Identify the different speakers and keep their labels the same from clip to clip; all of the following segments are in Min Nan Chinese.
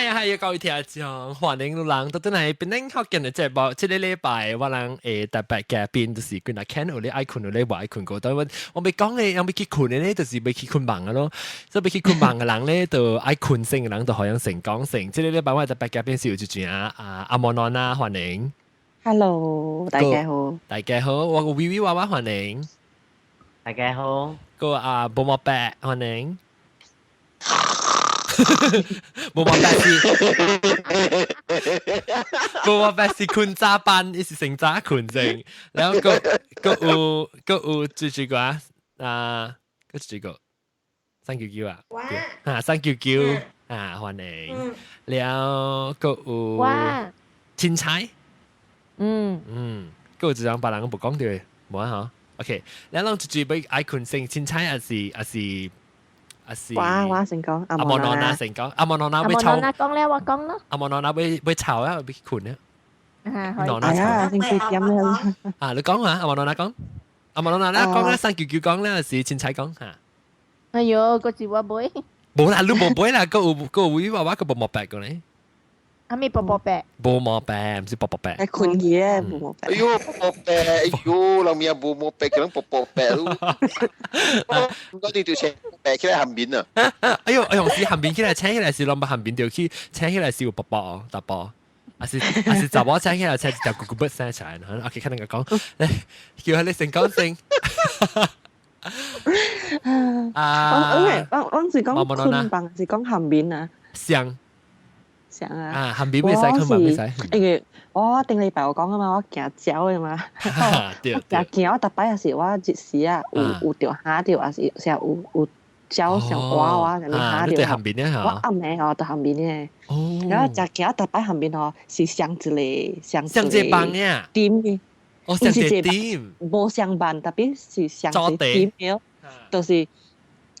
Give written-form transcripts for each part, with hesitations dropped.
Speaker 1: 係啊係啊，各位聽眾，歡迎你人到轉來檳城福建的節目。這个禮拜我人會特別嘉賓就是幾若 Ken 有咧愛睏，有咧無愛睏過。但我我欲講的，人欲去睏的咧，就是欲去睏夢的囉。所以欲去睏夢的人咧，就愛睏先的人就予人先講先。這个禮拜我特別嘉賓是有一陣啊阿莫諾娜，歡迎。
Speaker 2: Hello，大家好。
Speaker 1: 大家好，我個微微娃娃，歡迎。
Speaker 3: 大家好。
Speaker 1: 個啊波莫伯，歡迎。無毛白是，無毛白是睏早班，伊是先早睏先，然後閣閣有閣有最最個啊，啊，閣一個三九九啊，啊三九九啊，歡迎，了閣有凊彩，嗯，閣有一人別人無講著，無啊嗬，OK，了攏一最欲愛睏先，凊彩還是還是。啊是，
Speaker 2: 我我先講，
Speaker 1: 阿莫諾娜先講，阿莫諾娜欲吵，
Speaker 4: 阿莫諾娜講咧，我講咯。
Speaker 1: 阿莫諾娜欲欲吵啊，欲睏啊。
Speaker 4: 啊，
Speaker 1: 諾
Speaker 2: 娜吵。先幾點咧？
Speaker 1: 啊，你講啊，阿莫諾娜講，阿莫諾娜咧講咧，三九九講咧，是凊彩講嚇。
Speaker 4: 哎喲，個字我背。
Speaker 1: 無啦，你無背啦，閣有閣有位娃娃個無毛白個咧。
Speaker 4: 阿咪卜卜白。
Speaker 1: 無毛白，毋是卜卜白。
Speaker 2: 係睏去嘅無毛白。
Speaker 5: 哎喲，卜卜白，哎喲，人名無毛白，叫人卜卜白咯。我哋就請白起來下面啊。
Speaker 1: 哎喲，哎喲，是下面起來請起來是攏無下面就去請起來是有卜卜哦，淡薄。還是還是查某請起來請一條咕咕卜聲出來，OK，看那個講，來叫佢你先講先。
Speaker 2: 啊，我我我是講睏房，是講下面啊。
Speaker 1: 上。
Speaker 2: 上啊！
Speaker 1: 啊，下面袂使睏嘛，袂使。
Speaker 2: 因為我頂禮拜有講啊嘛，我驚鳥的嘛。
Speaker 1: 對。
Speaker 2: 我驚驚，我逐擺也是我一時啊，有有著嚇著，也是成有有鳥像蛙蛙啥物嚇著。
Speaker 1: 下面
Speaker 2: 我暗暝吼，佇下面的。哦。然後誠驚，逐擺下面吼是上一个上
Speaker 1: 一個房呀。
Speaker 2: 點的。
Speaker 1: 哦，上一個點。
Speaker 2: 無相伴，特別是上一個點的，就是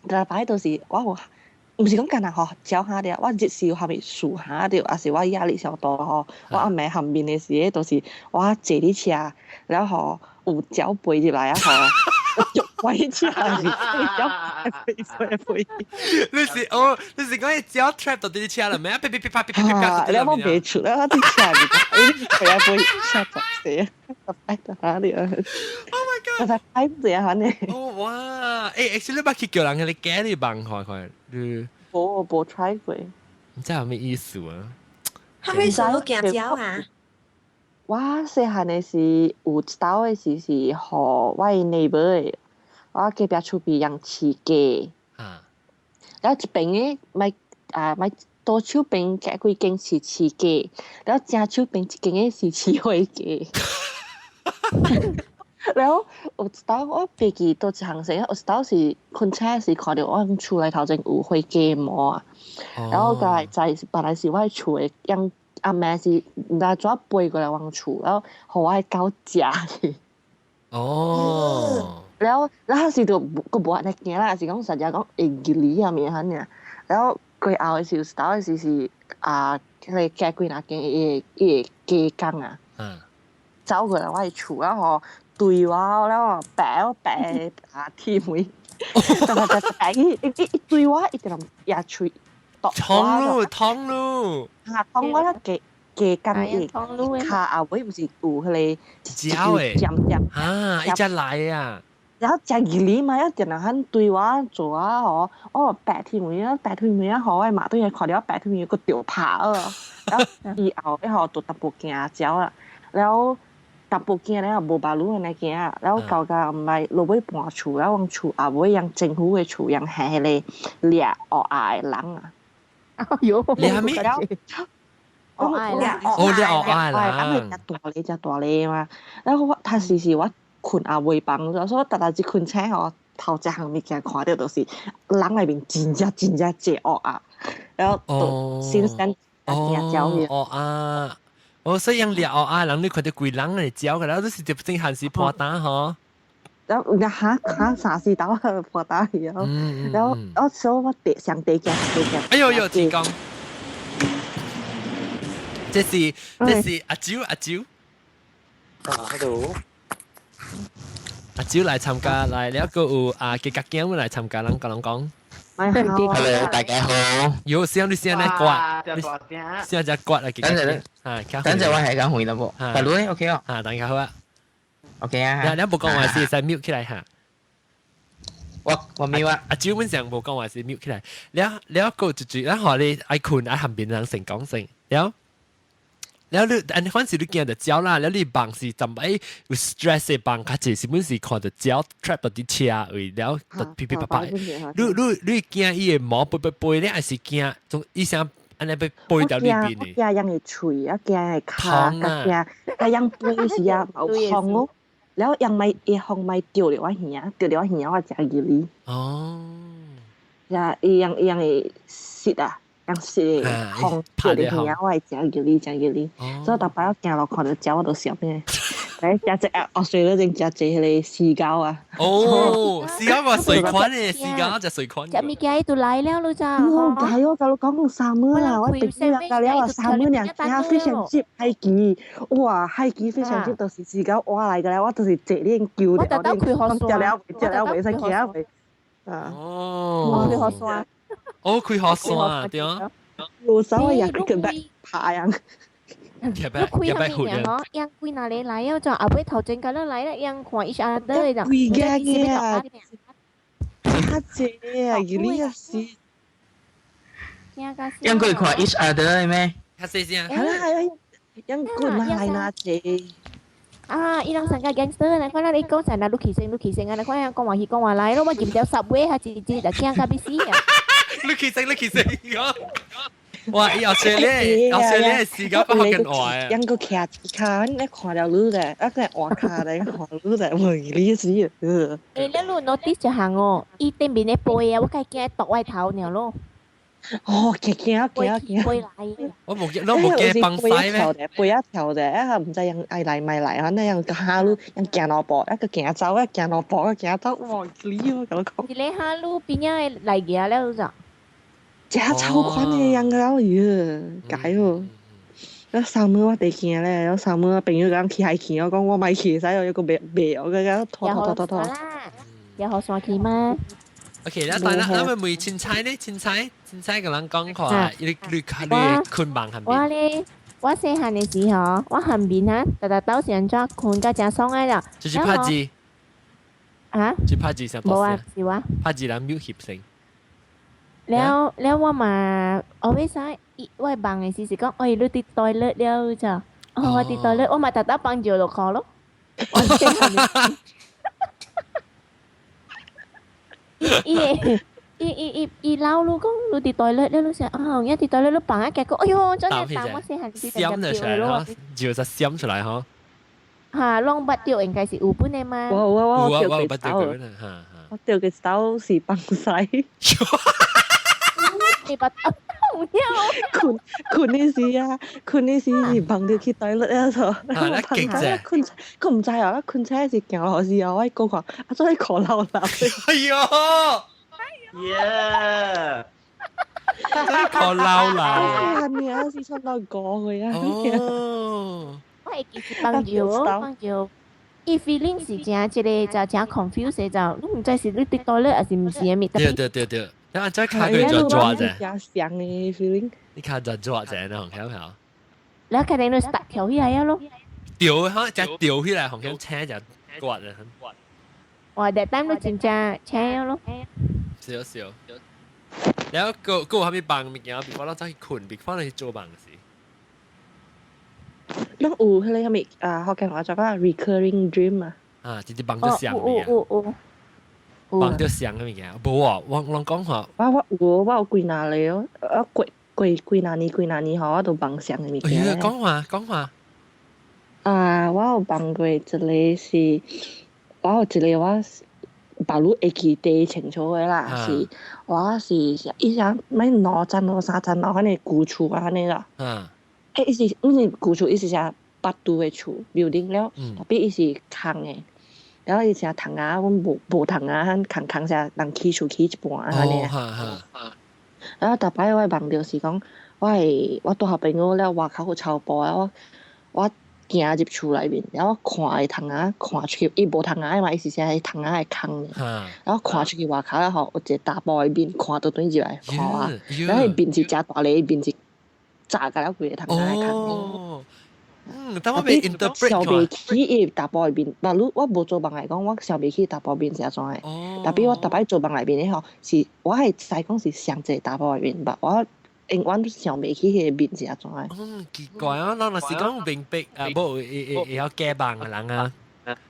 Speaker 2: 逐擺都是我有。毋是講干焦吼，鳥嚇著，我日時有啥物事嚇著，抑是我壓力上大吼，我暗暝下面的時都是我坐佇車，然後吼有鳥飛入來啊吼，就飛車是鳥飛飛飛。
Speaker 1: 你是哦，你是講彼鳥 trap 到佇車了沒？啪啪啪啪啪啪啪。
Speaker 2: 了我袂出了，我佇車裡，飛來飛車撞死，擺到哪裡啊
Speaker 1: ？Oh my god！
Speaker 2: 我才擺這樣呢。
Speaker 1: 哦哇！欸，actually 你捌去叫人去你家裡房看看，你
Speaker 2: 無無 try 過。
Speaker 1: 你這有咩意思啊？
Speaker 6: 啥物事都驚鳥啊？
Speaker 2: 我細漢的時有一擺的時是予我的 neighbor 的，我隔壁厝邊養飼雞。
Speaker 1: 啊。
Speaker 2: 然後一邊的買啊買左手邊隔幾間是飼雞，然後正手邊一間的是飼火雞。然後有一擺我袂記佗一項生，有一擺是睏醒時看著我厝內頭前有火雞毛啊，然後過來在本來是我的厝的，養暗暝是毋知怎飛過來阮厝，然後予我的狗食去。
Speaker 1: 哦。
Speaker 2: 然後然後時就閣無按呢驚啦，是講實在講會入嚟啊物款爾。然後過後的時，有一擺的時是啊，彼個隔幾若間伊的伊的雞公啊，走過來我的厝啊吼。對我，然後白白啊鐵門，就就就白一一一對我一直攏舉喙，
Speaker 1: 捅咯捅咯，
Speaker 2: 啊捅我啦雞雞公伊跤後尾毋是有彼个
Speaker 1: 鳥的
Speaker 2: 尖尖
Speaker 1: 啊，伊才來啊。
Speaker 2: 然後食魚鯉嘛，一定人肯對我做啊吼，我白鐵門啊，白鐵門啊，予我媽對看著白鐵門閣著拍啊，然後以後以後就淡薄驚鳥啦，然後淡薄驚了無巴魯按呢驚啊，然後到甲毋捌落尾搬厝，然後阮厝後尾用政府的厝，用彼个掠烏鴉的人啊。
Speaker 4: 哎喲，
Speaker 1: 掠咩？
Speaker 4: 烏鴉
Speaker 6: 掠
Speaker 1: 哦，掠烏鴉的
Speaker 2: 人。啊，誠大个，誠大个嘛。然後我他時時我睏也袂放，所以我逐逐一睏醒吼，頭一項物件看著就是人內面真正真正濟烏鴉，然後就新鮮驚鳥去。
Speaker 1: 烏鴉，哦，所以用掠烏鴉，人你看著規人來鳥個，然後你是就正閒時破膽吼。
Speaker 2: 然後嚇嚇三四刀破膽去，然後然後我所以我第上第驚第驚。
Speaker 1: 哎呦呦，天公！這是這是阿蕉阿蕉。
Speaker 3: 啊，hello。
Speaker 1: 阿蕉來參加來了，閣有啊，幾個囝來參加，人講人講。
Speaker 3: Hello，大家好。
Speaker 1: 有聲你聲咧刮，聲只刮啊！
Speaker 3: 等陣，等陣我係講回啦噃。大佬咧，OK 哦。
Speaker 1: 啊，大家好啊。
Speaker 3: OK 啊。
Speaker 1: 你無講話是使 mute 起來嚇。
Speaker 3: 我 mute 啊。
Speaker 1: 啊，基本上無講話是 mute 起來。了了個就就，咱話你愛困愛含別人成講聲，了。了你，按反正你驚著鳥啦，了你夢是怎擺有 stress 的夢，較濟是本是看著鳥 trap 到佇車位，了就噼噼啪啪。你驚伊的毛飛飛飛咧，還是驚從伊聲按呢欲飛到你邊呢？
Speaker 2: 我驚人的喙，啊驚的跤，驚啊人飛時啊有風哦，了人咪伊風咪掉著我耳，掉著我耳我誠入哩。
Speaker 1: 哦。
Speaker 2: 呀，伊樣伊樣會濕啊。人是風掉著耳，我會誠入哩，誠入哩。所以逐擺我行路看著鳥，我都想咩？誒，食隻啊，學水嗰陣食隻迄個死狗啊！
Speaker 1: 哦，死狗話水款嘅，死狗隻水款。
Speaker 4: 隻物件都來了咯咋？
Speaker 2: 我解我甲你講3มื้啦，我別日甲了啊3มื้爾，驚 fish and chip 海記，哇，海記 fish and chip 就是死狗挖來個咧，我就是坐練救
Speaker 4: 我特登開河
Speaker 2: 食了食了袂使驚袂。
Speaker 1: 啊！哦，
Speaker 4: 開河山。
Speaker 1: 哦，開河山對啊。
Speaker 2: 有時我也去個爬呀。
Speaker 4: 你開啥物吼？養幾若個來了，就後尾頭前甲咱來了，養看 each other 的就。
Speaker 2: 規個個啊！較濟啊，伊你啊是。
Speaker 3: 養過看 each other 的咩？
Speaker 1: 較細聲。
Speaker 2: 係啦係啦，養過哪來哪濟。
Speaker 4: 啊！伊人上個 gangster，你看咱你講啥那，你起聲，你起聲啊！你看人講話去講話來咯，我入條 subway 下一節就驚到欲死啊！
Speaker 1: 你起聲，你起聲，哇！伊後生咧，後生咧時間不學緊愛啊！
Speaker 2: 養個徛一跤，你看了你咧，啊個換跤咧，看你咧，問你死啊！
Speaker 4: 欸，你你 notice 一項哦，伊頂面的背啊，我較驚剁我頭爾咯。
Speaker 2: 哦，驚驚驚驚！
Speaker 4: 背來。
Speaker 1: 我無驚，你無驚放屎咩？
Speaker 2: 背一條的，啊，毋知人愛來咪來，反正人下路人行路步，一個行走，一行路步，一行走，哇！你我共你講。
Speaker 4: 一個下路邊仔的來行了就。
Speaker 2: 真臭款的樣了，喲，解哦。那3มื้我地驚咧，有3มื้朋友講去海去，我講我咪去，使有一個袂袂，我個拖拖拖拖拖。
Speaker 4: 有學山去嗎？
Speaker 1: OK，那當然，咱們問凊彩呢？凊彩，凊彩共人講看，你困夢係咪？
Speaker 4: 我咧，我細漢的時候，我下面啊，逐逐斗是按怎睏甲誠爽的啦。
Speaker 1: 就是拍字。
Speaker 4: 啊？
Speaker 1: 就拍字上。
Speaker 4: 無啊，是我。
Speaker 1: 拍字人 mute 翕聲。
Speaker 4: 了了，我嘛，後尾使，我夢的時是講，哎，你佇 toilet 了咋？哦，我佇 toilet，我嘛逐逐放尿落褲咯。我細漢。伊伊伊伊伊老你講你佇 toilet 了，你想啊，一佇 toilet 你放啊，結果哎喲，真係膽我細漢時
Speaker 1: 閃咗出來嗬，就就閃出來嗬。
Speaker 4: 嚇，攏捌著應該是有本的嗎？
Speaker 2: 我我我
Speaker 1: 我捌著過
Speaker 2: 我著個手是放屎。
Speaker 4: 你捌
Speaker 2: 睏睏的時啊，睏的時是放著去 toilet 啊，錯。
Speaker 1: 啊，那勁啫！
Speaker 2: 睏睏毋知啊，睏車是行落時候，我講看，啊，做咧苦流流。
Speaker 1: 哎喲！
Speaker 3: 耶！
Speaker 1: 真係苦流流。
Speaker 2: 係咪啊？是出到過去啊！
Speaker 1: 哦。
Speaker 4: 我會記是放尿，放尿。伊 feeling 是誠一個就誠 confused 就，你毋知是你佇 toilet 還是毋是的物。
Speaker 1: 對對對對。那這卡佢就抓啫。
Speaker 2: 真像的 feeling。
Speaker 1: 你卡就抓啫，那紅曉唔曉？
Speaker 4: 你肯定你 start 跳起來啊咯。
Speaker 1: 掉哈，就掉起來，紅曉車就刮啊。
Speaker 4: 哇！that time 你真正車咯。
Speaker 1: 少少。然後個個有啥物夢物件？比如咱走去睏，比如去做夢時。
Speaker 2: 攏有彼個啥物啊？福建話叫講 recurring dream 啊。
Speaker 1: 啊，直接夢著像物件。
Speaker 4: 有有有。
Speaker 1: 夢著像的物件，無啊！我攏講話。
Speaker 2: 我我有我有幾若個哦，啊過過幾若年幾若年吼，我都夢像的物件。
Speaker 1: 哎呀，講話講話。
Speaker 2: 啊，我有夢過一個是，我有一個我別愈會記得清楚的啦，是我是以前欲2層樓3層樓，按呢舊厝啊按呢啦。
Speaker 1: 嗯。
Speaker 2: 欸，伊是毋是舊厝，伊是啥北度的厝，building 了，特別伊是空的。然後伊成窗仔，阮無無窗仔，空空啥人起厝起一半按呢。然後逐擺我夢著是講，我會我拄好朋友了外口有草埔啊，我我行入厝內面，然後看伊窗仔，看出去，伊無窗仔嘛，伊是寫喺窗仔的空嘅。然後看出去外口咧吼，有一個查埔的面看倒轉入來看我，然後伊面是誠大個，伊面是炸甲了規个窗仔的空。
Speaker 1: 哦，嗯，但我未 interpret
Speaker 2: 想袂起伊查埔的面，但你我無做夢來講，我想袂起查埔面是按怎的。特別我逐擺做夢內面的吼，是我係知講是上濟查埔的面吧，我永遠想袂起彼個面是按怎的。
Speaker 1: 嗯，奇怪啊！咱若是講明白啊，無會會會曉假夢的人啊，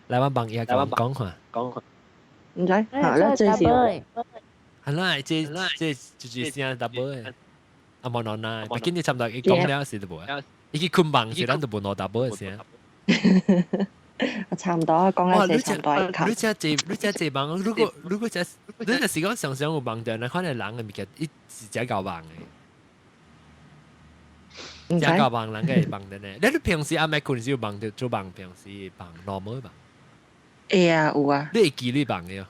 Speaker 1: 來我夢伊講講看。
Speaker 7: 講看。
Speaker 2: 毋知，嚇，咱這是。
Speaker 1: 係啦，這這就是聲 double 的。啊，無孏啦，畢竟你差不多伊講了時就無啊。伊去睏夢時，咱就無兩 double 的聲。
Speaker 2: 差毋多，講了這差毋多。
Speaker 1: 你這這你這這夢，如果如果這你若是講常常有夢著，那款的人的物件，伊是誠𠢕夢的。誠𠢕夢人個會夢著呢。你平時暗暝睏時有夢著做夢，平時夢 normal 夢。
Speaker 2: 會啊，有啊。
Speaker 1: 你會記你夢的哦？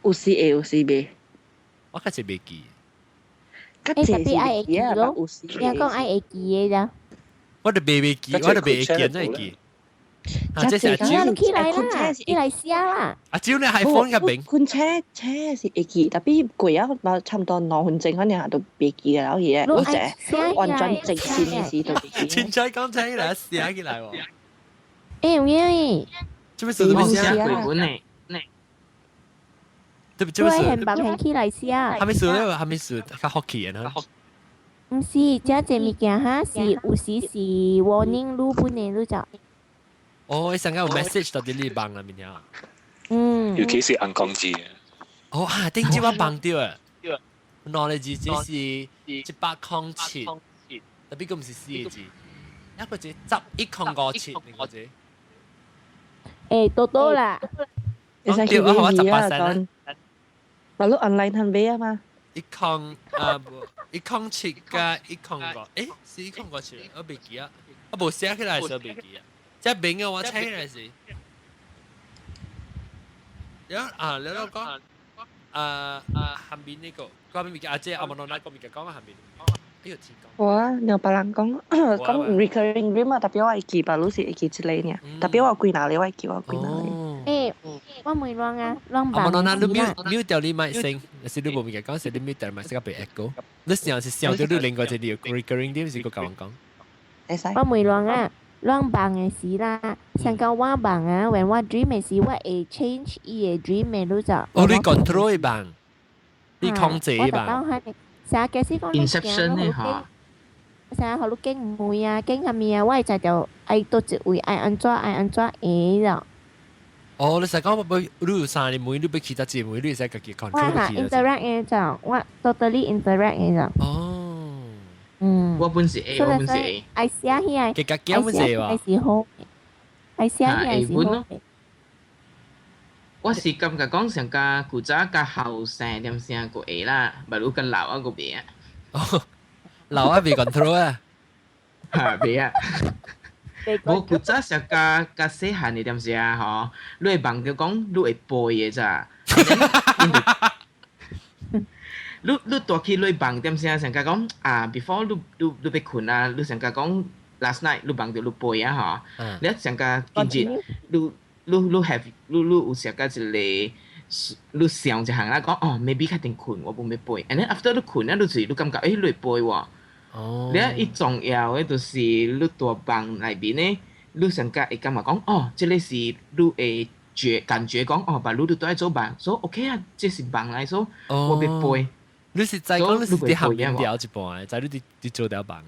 Speaker 2: 有時會，有時袂。
Speaker 1: 我較濟袂記。
Speaker 4: 欸，特別愛會記咯，你講愛會記的咋？
Speaker 1: 我就袂記，我就袂會記，怎會記？啊，這是阿
Speaker 4: 蕉。起來啦，起來寫啦。
Speaker 1: 阿蕉你 iPhone 較明。
Speaker 2: 睏車車是會記，特別過啊，差毋多2分鐘，可能都袂記了去個。我這完全靜心的時都袂記。
Speaker 1: 凊彩講起來寫起來喎。
Speaker 4: 欸，有影？
Speaker 1: 這邊是什麼
Speaker 3: 寫繪本呢？
Speaker 1: 這這邊是。
Speaker 4: 對，很白起來寫。
Speaker 1: 還沒數咧，還沒數，較好奇啊。
Speaker 4: 毋是，這這物件哈是有時是 warning 你本的你就。
Speaker 1: 哦，伊上個有 message 到佇你夢內面啊。
Speaker 4: 嗯。
Speaker 7: 尤其是紅空字。
Speaker 1: 哦啊，頂次我夢著啊。兩個字這是107，特別佫毋是四個字，一個字1107，兩個字。
Speaker 4: 欸，多多啦。
Speaker 2: 會使去買啊，講。但你 online 通買啊嘛？
Speaker 1: 一空啊無，107加105，欸，是157，我袂記啊，我無寫起來時候袂記啊。這邊嘅我寫起來是，了啊，了了講，啊啊，下面呢個，嗰邊物件啊，這阿無儂那個物件講下面，哎呦天講。
Speaker 2: 我啊，有別人講講 recurring dream 啊，特別我會記，別你是會記這個爾，特別我幾若個我會記，我幾若個。
Speaker 4: 欸，我問亂啊，亂
Speaker 1: 阿無儂那你 mute mute 掉你麥聲，是你無物件講，是你 mute 掉麥聲個被 echo。你想是想到你另外一個 recurring dream 是個甲人講。
Speaker 2: 會使。
Speaker 4: 我問亂啊。亂夢的時啦，像講我夢啊，when 我 dream 的時，我會 change 伊个 dream 的，你就。
Speaker 1: 哦，你 control 伊夢，你控制伊夢。
Speaker 4: 成日假使講你
Speaker 3: Inception 呢嚇。
Speaker 4: 成日予你經門啊，經啥物啊，我會知著愛佗一位愛按怎愛按怎會咯。
Speaker 1: 哦，你實講我你有三个門，你欲去佗一個門，你會使家己 control
Speaker 4: 我哈 interact 的就，我 totally interact 的就。
Speaker 1: 哦。
Speaker 4: 嗯。
Speaker 3: 我本是 A，我本是 A。
Speaker 4: 愛寫起來。
Speaker 1: 家己本是 A
Speaker 4: 愛是好。愛寫起來是好。
Speaker 3: 我是感覺講上較古早較後生點聲個會啦，毋如較老啊個袂啊。
Speaker 1: 哦，老啊袂 control 啊。
Speaker 3: 嚇袂啊。無古早上較較細漢的點聲吼，你會夢著講你會飛的咋？你你大起你夢點聲上較講啊，before 你你你欲睏啊，你上較講 last night 你夢著你飛啊吼，你上較今日你。你你 have 你你有時間一個，你想一項啦，講哦，maybe 較定睏，我無欲飛。and then after 你睏啊，你就是你感覺欸，你會飛喎。
Speaker 1: 哦。
Speaker 3: 你一重要的就是你蹛夢內面呢，你上較會感覺講哦，這个是你會覺感覺講哦，把你都愛做夢，所以 OK 啊，這是夢來，所以我欲飛。
Speaker 1: 你是知講你是佇下面掉一半的，知你佇佇做條夢的。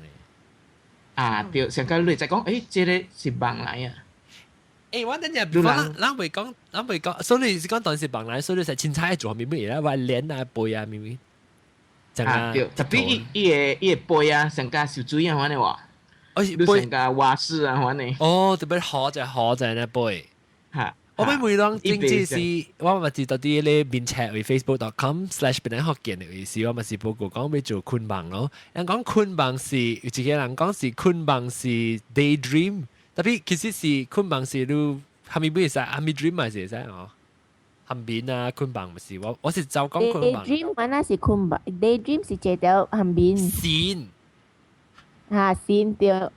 Speaker 3: 啊，對，上較你會知講，欸，這个是夢來啊。
Speaker 1: 欸，我等陣，咱咱袂講，咱袂講，所以是講當時夢來，所以是凊彩做啥物物啦，我臉啊背啊，明明。
Speaker 3: 啊對，特別伊伊个伊个背啊，上加受水啊，款的喎。
Speaker 1: 哦，
Speaker 3: 你上加蛙式啊，款的。
Speaker 1: 哦，特別好就好在那背。
Speaker 3: 嚇！
Speaker 1: 我欲問人真正是，我嘛是到佇咧面冊為 facebook.com/檳城福建的意思，我嘛是報告講欲做睏夢咯。人講睏夢是有一個人講是睏夢是 daydream。特別其實是睏夢是你啥物會使，啥物 dream 嘛是會使哦。頷眠啊，睏夢毋是我，我是就講睏夢。
Speaker 4: daydream 原來是睏夢，daydream 是一條頷眠。
Speaker 1: 線。
Speaker 4: 嚇線對。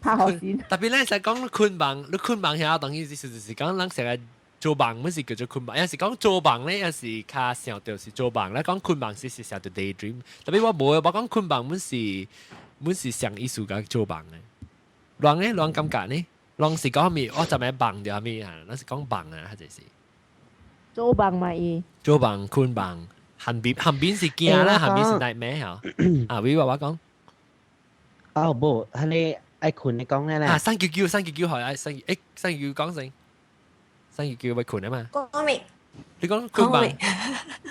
Speaker 4: 拍好先。
Speaker 1: 特別咧，成日講困夢，你困夢遐當然就是講人成日做夢，乜是叫做困夢？有時講做夢咧，有時較想到是做夢咧，講困夢是想到 daydream。特別我無，我講困夢本是上意思講做夢嘅。人咧，人感覺呢？人是講咩？我就咪夢就咩啊？咱是講夢啊，還是
Speaker 4: 做夢嘛伊？
Speaker 1: 做夢困夢，後邊是驚啦，後邊是 nightmare 嚇。啊，威話我講。
Speaker 3: 哦，無，係你愛困你講咧啦。
Speaker 1: 啊，399 399係啊，三誒三九九講先，三九九咪困啊嘛。
Speaker 6: 講未？
Speaker 1: 你講困夢，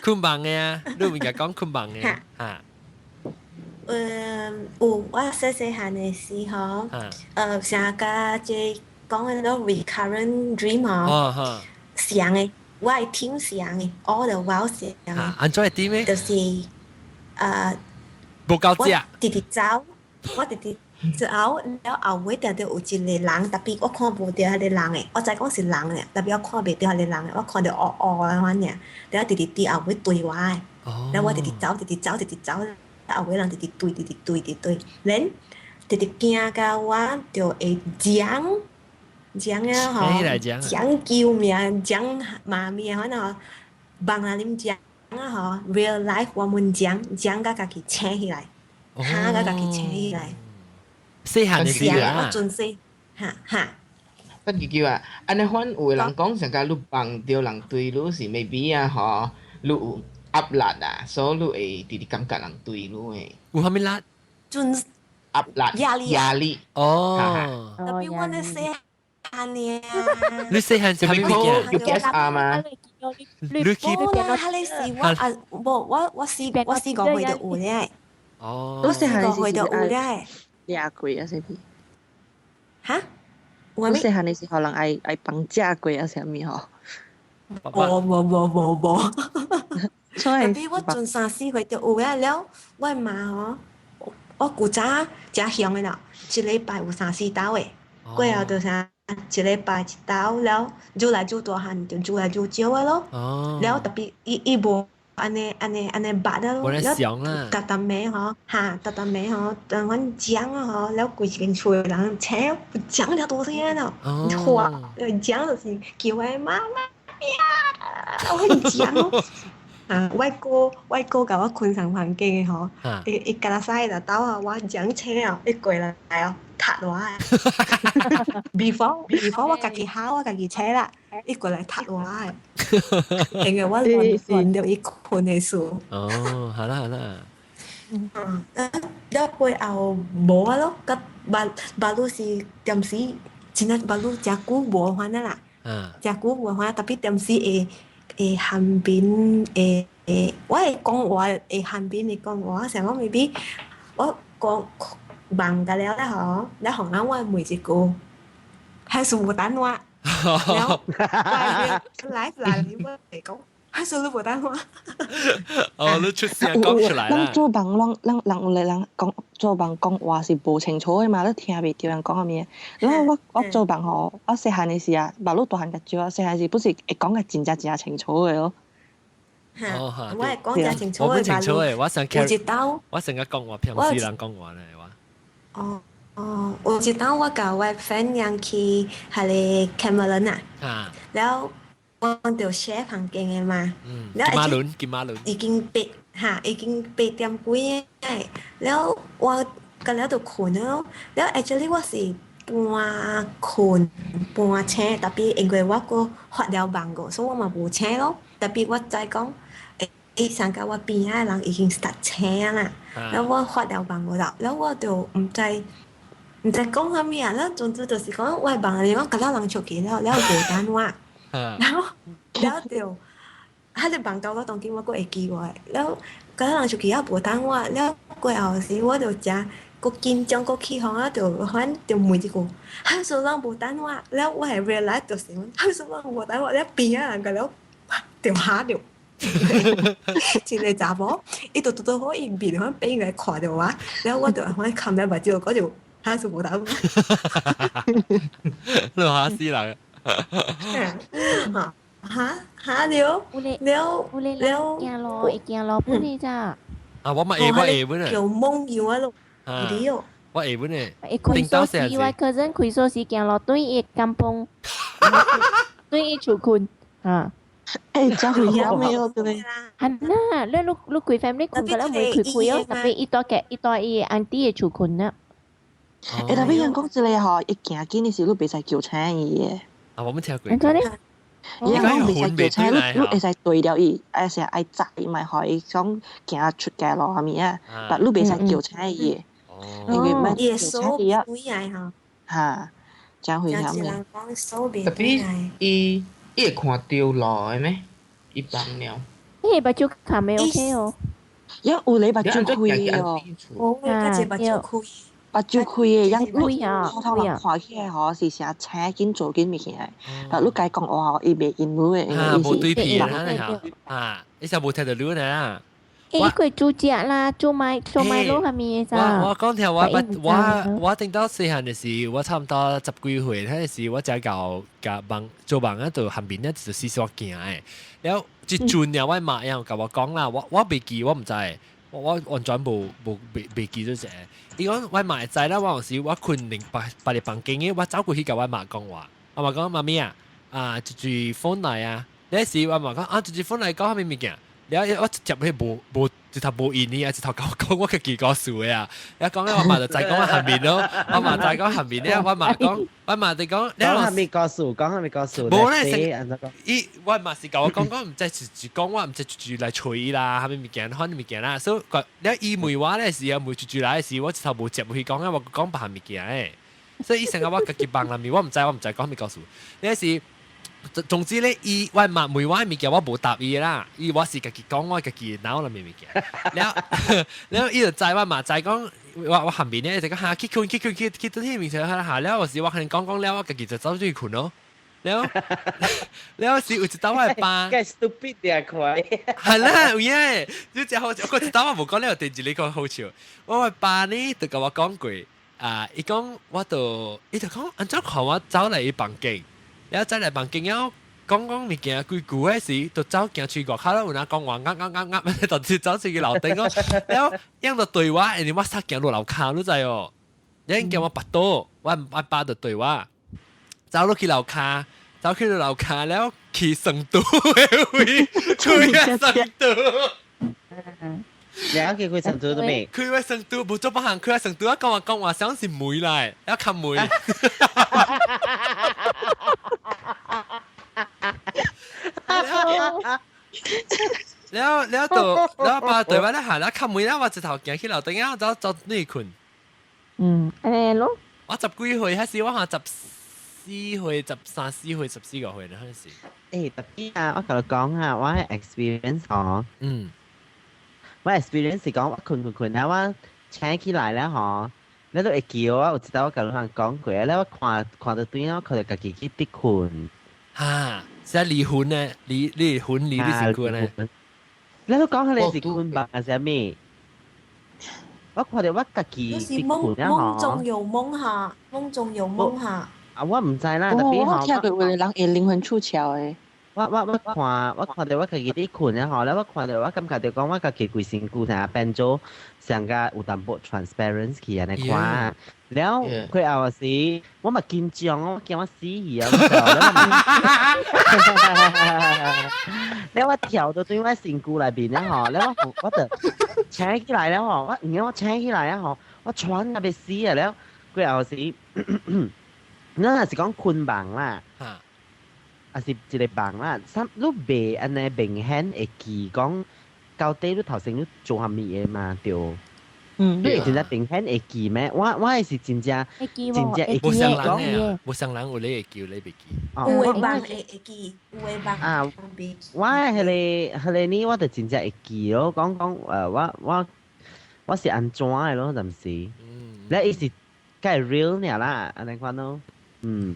Speaker 1: 困夢嘅啊，你唔係講困夢嘅嚇。
Speaker 6: 有我細細漢的時候，成日甲這講的那 recurrent dream 吼，像的，我會聽像的，all the while 像的。
Speaker 1: 按怎會點呢？
Speaker 6: 就是，
Speaker 1: 無夠食。
Speaker 6: 直直走，我直直走，了後尾定著有一個人，特別我看無著彼个人的，我知講是人爾，特別我看袂著彼個人的，我看著烏烏的款爾，了直直佇後尾追我的，了我直直走，直直走，直直走。後尾人直直對，直直對，直對，連直直驚到我就會講講啊吼，講救命，講媽咪啊，反正夢內啉講啊吼，real life 我們講講甲家己醒起來，嚇甲家己醒起來。
Speaker 1: 細漢的時啊，
Speaker 6: 我陣細，哈哈。
Speaker 3: 不如叫啊，按呢款有的人講上甲你夢著人對你是 maybe 啊吼，你有壓力啊，所以你會直直感覺人對你的。
Speaker 1: 有啥物力？
Speaker 6: 陣
Speaker 3: 壓力。
Speaker 6: 壓力。
Speaker 3: 壓力。
Speaker 1: 哦。
Speaker 6: 特別我咧細漢呢。
Speaker 1: 你細漢是啥物物件？
Speaker 3: 有 SR 嗎？
Speaker 1: 你去。
Speaker 6: 無啦，彼个是我啊，無我四五歲就有咧。
Speaker 1: 哦。
Speaker 2: 我細漢
Speaker 6: 五歲就有咧。
Speaker 2: 掠過啊，啥物？
Speaker 6: 哈？
Speaker 2: 我細漢的時候，人愛放假過啊，啥物吼？
Speaker 6: 無無無無無。
Speaker 2: 所以
Speaker 6: 特別我陣三四歲就有咧了，我媽吼，我古早誠凶的啦，一禮拜有三四兜的，過後就啥一禮拜一兜了，愈來愈大漢就愈來愈少的咯。了特別伊伊無按呢按呢按呢捌了咯，了逐逐暝吼，哈，逐逐暝吼，當阮講啊吼，了規間厝的人請講了多聲咯，哇，講就是叫我媽媽呀，我講咯。啊！我哥共我睏仝房間的吼，伊伊敢若使就兜啊，我講醒哦，伊過來哦，踢我啊！Before 我家己喊，我家己醒啦，伊過來踢我的，因為我亂亂著伊睏的事。
Speaker 1: 哦，好啦好啦。
Speaker 6: 嗯，了過後無啊咯，佮捌捌汝是踮時真正捌汝誠久無款啊啦，誠久無款，特別踮時會。會韓邊會會，我會講話會韓邊會講話，像講 maybe 我講夢甲了咧吼，了予人我問一句，還是無等我，了我來來你我會講，還是你無等我。
Speaker 1: 哦，你出聲講出來啦。
Speaker 2: 咱做夢，咱咱人有個人講做夢講話是無清楚的嘛，你聽袂著人講啥物。然後我做夢吼，我細漢的時啊，目汝大漢較少啊，細漢時不是會講甲真正真清楚的咯。
Speaker 1: 哦，
Speaker 6: 我會講真清楚
Speaker 1: 我不清楚的，我想
Speaker 6: 有一道，
Speaker 1: 我成日講話平時人講話咧，我。
Speaker 6: 哦哦，有一當我共我 friend 人去彼个 Cameron 啊，了我就 share 房間的嘛，
Speaker 1: 了金馬倫，金馬倫
Speaker 6: 已經八哈，已經8點幾了我甲了就睏了，了 actually 我是半睏半醒，特別因為我閣發了夢過，所以我嘛無醒咯。特別我知講，伊上甲我邊仔的人已經 start 醒啦，了我發了夢過了，了我就毋知毋知講啥物啊，了總之就是講我的夢裡講甲了人出去了，了無等我，然後了就，彼个夢到我當今我閣會記我的，了甲了人出去了無等我，了過後時我就誠閣緊張閣起哄啊，就反正就問一句，還說人無等我，了我會 realize 就是還說人無等我，了邊仔人甲了就嚇著。一個查某，伊就拄拄好伊面反變來看著我，了我就反含了目睭，我就還是無等我。
Speaker 1: 你嚇死人！
Speaker 6: 哈哈了了了，
Speaker 4: 驚咯，會驚咯，本嚟咋？
Speaker 1: 啊，我嘛會，我會本
Speaker 6: 叫夢遊啊咯，對。
Speaker 1: 我會本咧。
Speaker 4: 伊開鎖匙，我 cousin 開鎖匙行落對伊甘榜，對伊厝困啊。
Speaker 2: 欸，真危險的哦，對。
Speaker 4: 係啦，你你你規 family 困個啦，袂開開哦，特別伊帶嘅伊帶伊 auntie 的厝困啦。
Speaker 2: 欸，特別人講這個吼，伊行緊的時你袂使叫醒伊的。
Speaker 1: 啊，我冇聽過。
Speaker 4: 按怎咧？
Speaker 2: 伊講袂使叫醒，你你會使對著伊，愛是愛載伊，咪予伊講行出街路啥物啊？但你袂使叫醒伊的，因為莫叫醒伊啊。嚇，真危險的。
Speaker 3: 特別伊伊會看著路的咩？伊放了。
Speaker 4: 伊目睭看袂 OK 哦。
Speaker 2: 伊有咧目睭開的哦。
Speaker 6: 我較濟目睭開。
Speaker 2: 目睭開的，樣你普通人看起來吼是成青緊做緊物件，但你共伊講話吼，伊袂應你的，
Speaker 1: 因為無對皮啦，啊，你就無聽著你呢？
Speaker 4: 伊會煮食啦，煮麥做麥滷啥物的。
Speaker 1: 我我講聽我我我頂到細漢的時，我差不多十幾歲，彼時我才到共夢做夢啊，就旁邊咧就四處行的。了一陣了，我媽樣共我講啦，我我袂記，我毋知，我我完全無無袂袂記咗者。伊講我媽會知啦，我有時我睏另別別个房間的，我走過去共我媽講話，我媽講媽咪啊，啊一陣 phone 來啊，彼時我媽講啊一陣 phone 來講啥物物件。了我接去無無一頭無應你啊，一頭共我講我家己故事的啊。了講咧我媽就知講我下面咯，我媽知講下面咧，我媽講我媽就講。
Speaker 7: 講啥物故事？講啥物故事？
Speaker 1: 無咧，伊我媽是共我講講，毋知是是講我毋知就來揣伊啦，啥物物件，反正物件啦。所以了伊問我咧時啊，問就來的時，我一頭無接入去講啊，我講別項物件的。所以伊成日我家己夢內面，我毋知我毋知講啥物故事。彼時。總之咧，伊我媽問我物件，我無答伊啦。伊我是家己講，我家己腦內面物件。了了，伊就知我嘛知講，我我下面咧就講哈去睏去睏去去到彼面前下了，有時我可能講講了，我家己就走出去睏咯。了了是有一道我的爸，
Speaker 7: 該 stupid 點看。
Speaker 1: 係啦，有影，你真好笑。我一道我無講了，第二個好笑。我的爸呢，就共我講過，啊，伊講我就，伊就講按怎看我走來伊房間。了走來房間了，講講物件幾句彼時，就走行出去外口了，有哪講話鴨鴨鴨鴨，就走出去樓頂咯。了，樣就對我，因為我煞行落樓跤，你知哦？樣叫我跋倒，我我爸就對我走落去樓跤，走去樓跤了，去成都的位，去個成都。
Speaker 7: 了去開成都都未？
Speaker 1: 開個成都，無做別項，開個成都，我講話講話，想是梅來，要看梅。了了就了爸對我咧行，了看梅了，我一頭行去樓頂啊，走走內睏。
Speaker 4: 嗯，按呢咯。
Speaker 1: 我十幾歲，彼時我可十四歲、十三四歲、十四個歲啦，彼時。
Speaker 7: 欸，特別啊，我共你講啊，我 experience 吼，
Speaker 1: 嗯，
Speaker 7: 我 experience 是講我睏睏睏啊，我醒起來了吼，你都會記我，有一道我共你講過，了我看看著對我看著家己去佇睏。
Speaker 1: 哈，是離婚呢？離離婚離你是睏呢？
Speaker 7: 你都講彼个是睏夢還是啥物？我看著我家己佇睏啊
Speaker 6: 夢中有夢哈，夢中有夢哈。
Speaker 7: 啊，我毋知啦，特別
Speaker 2: 我聽過有个人會靈魂出竅的。
Speaker 7: 我我我看我看著我家己佇睏啊吼，了我看著我感覺著講我家己規身軀啥變做上較有淡薄 transparent 去按呢看。了過後時，我嘛緊張，我驚我死去啊！了我跳到對我身軀內面了吼，了我我就醒起來了吼，我毋我醒起來啊吼，我喘到欲死啊了。過後時，咱若是講睏夢啦。抑是一個夢啦，啥你袂按呢明顯會記講到底你頭先你做啥物的嘛？對。
Speaker 2: 嗯，
Speaker 7: 你會真正明顯會記咩？我我是真正
Speaker 4: 真
Speaker 7: 正會
Speaker 1: 無
Speaker 7: 記
Speaker 1: 相人無相人有你會記，你袂記。
Speaker 6: 有的夢會會記，有的夢
Speaker 7: 啊，我彼个彼个呢，我就真正會記咯。講講我我我是按怎的咯，暫時。你伊是較 real 爾啦，按呢款咯。嗯。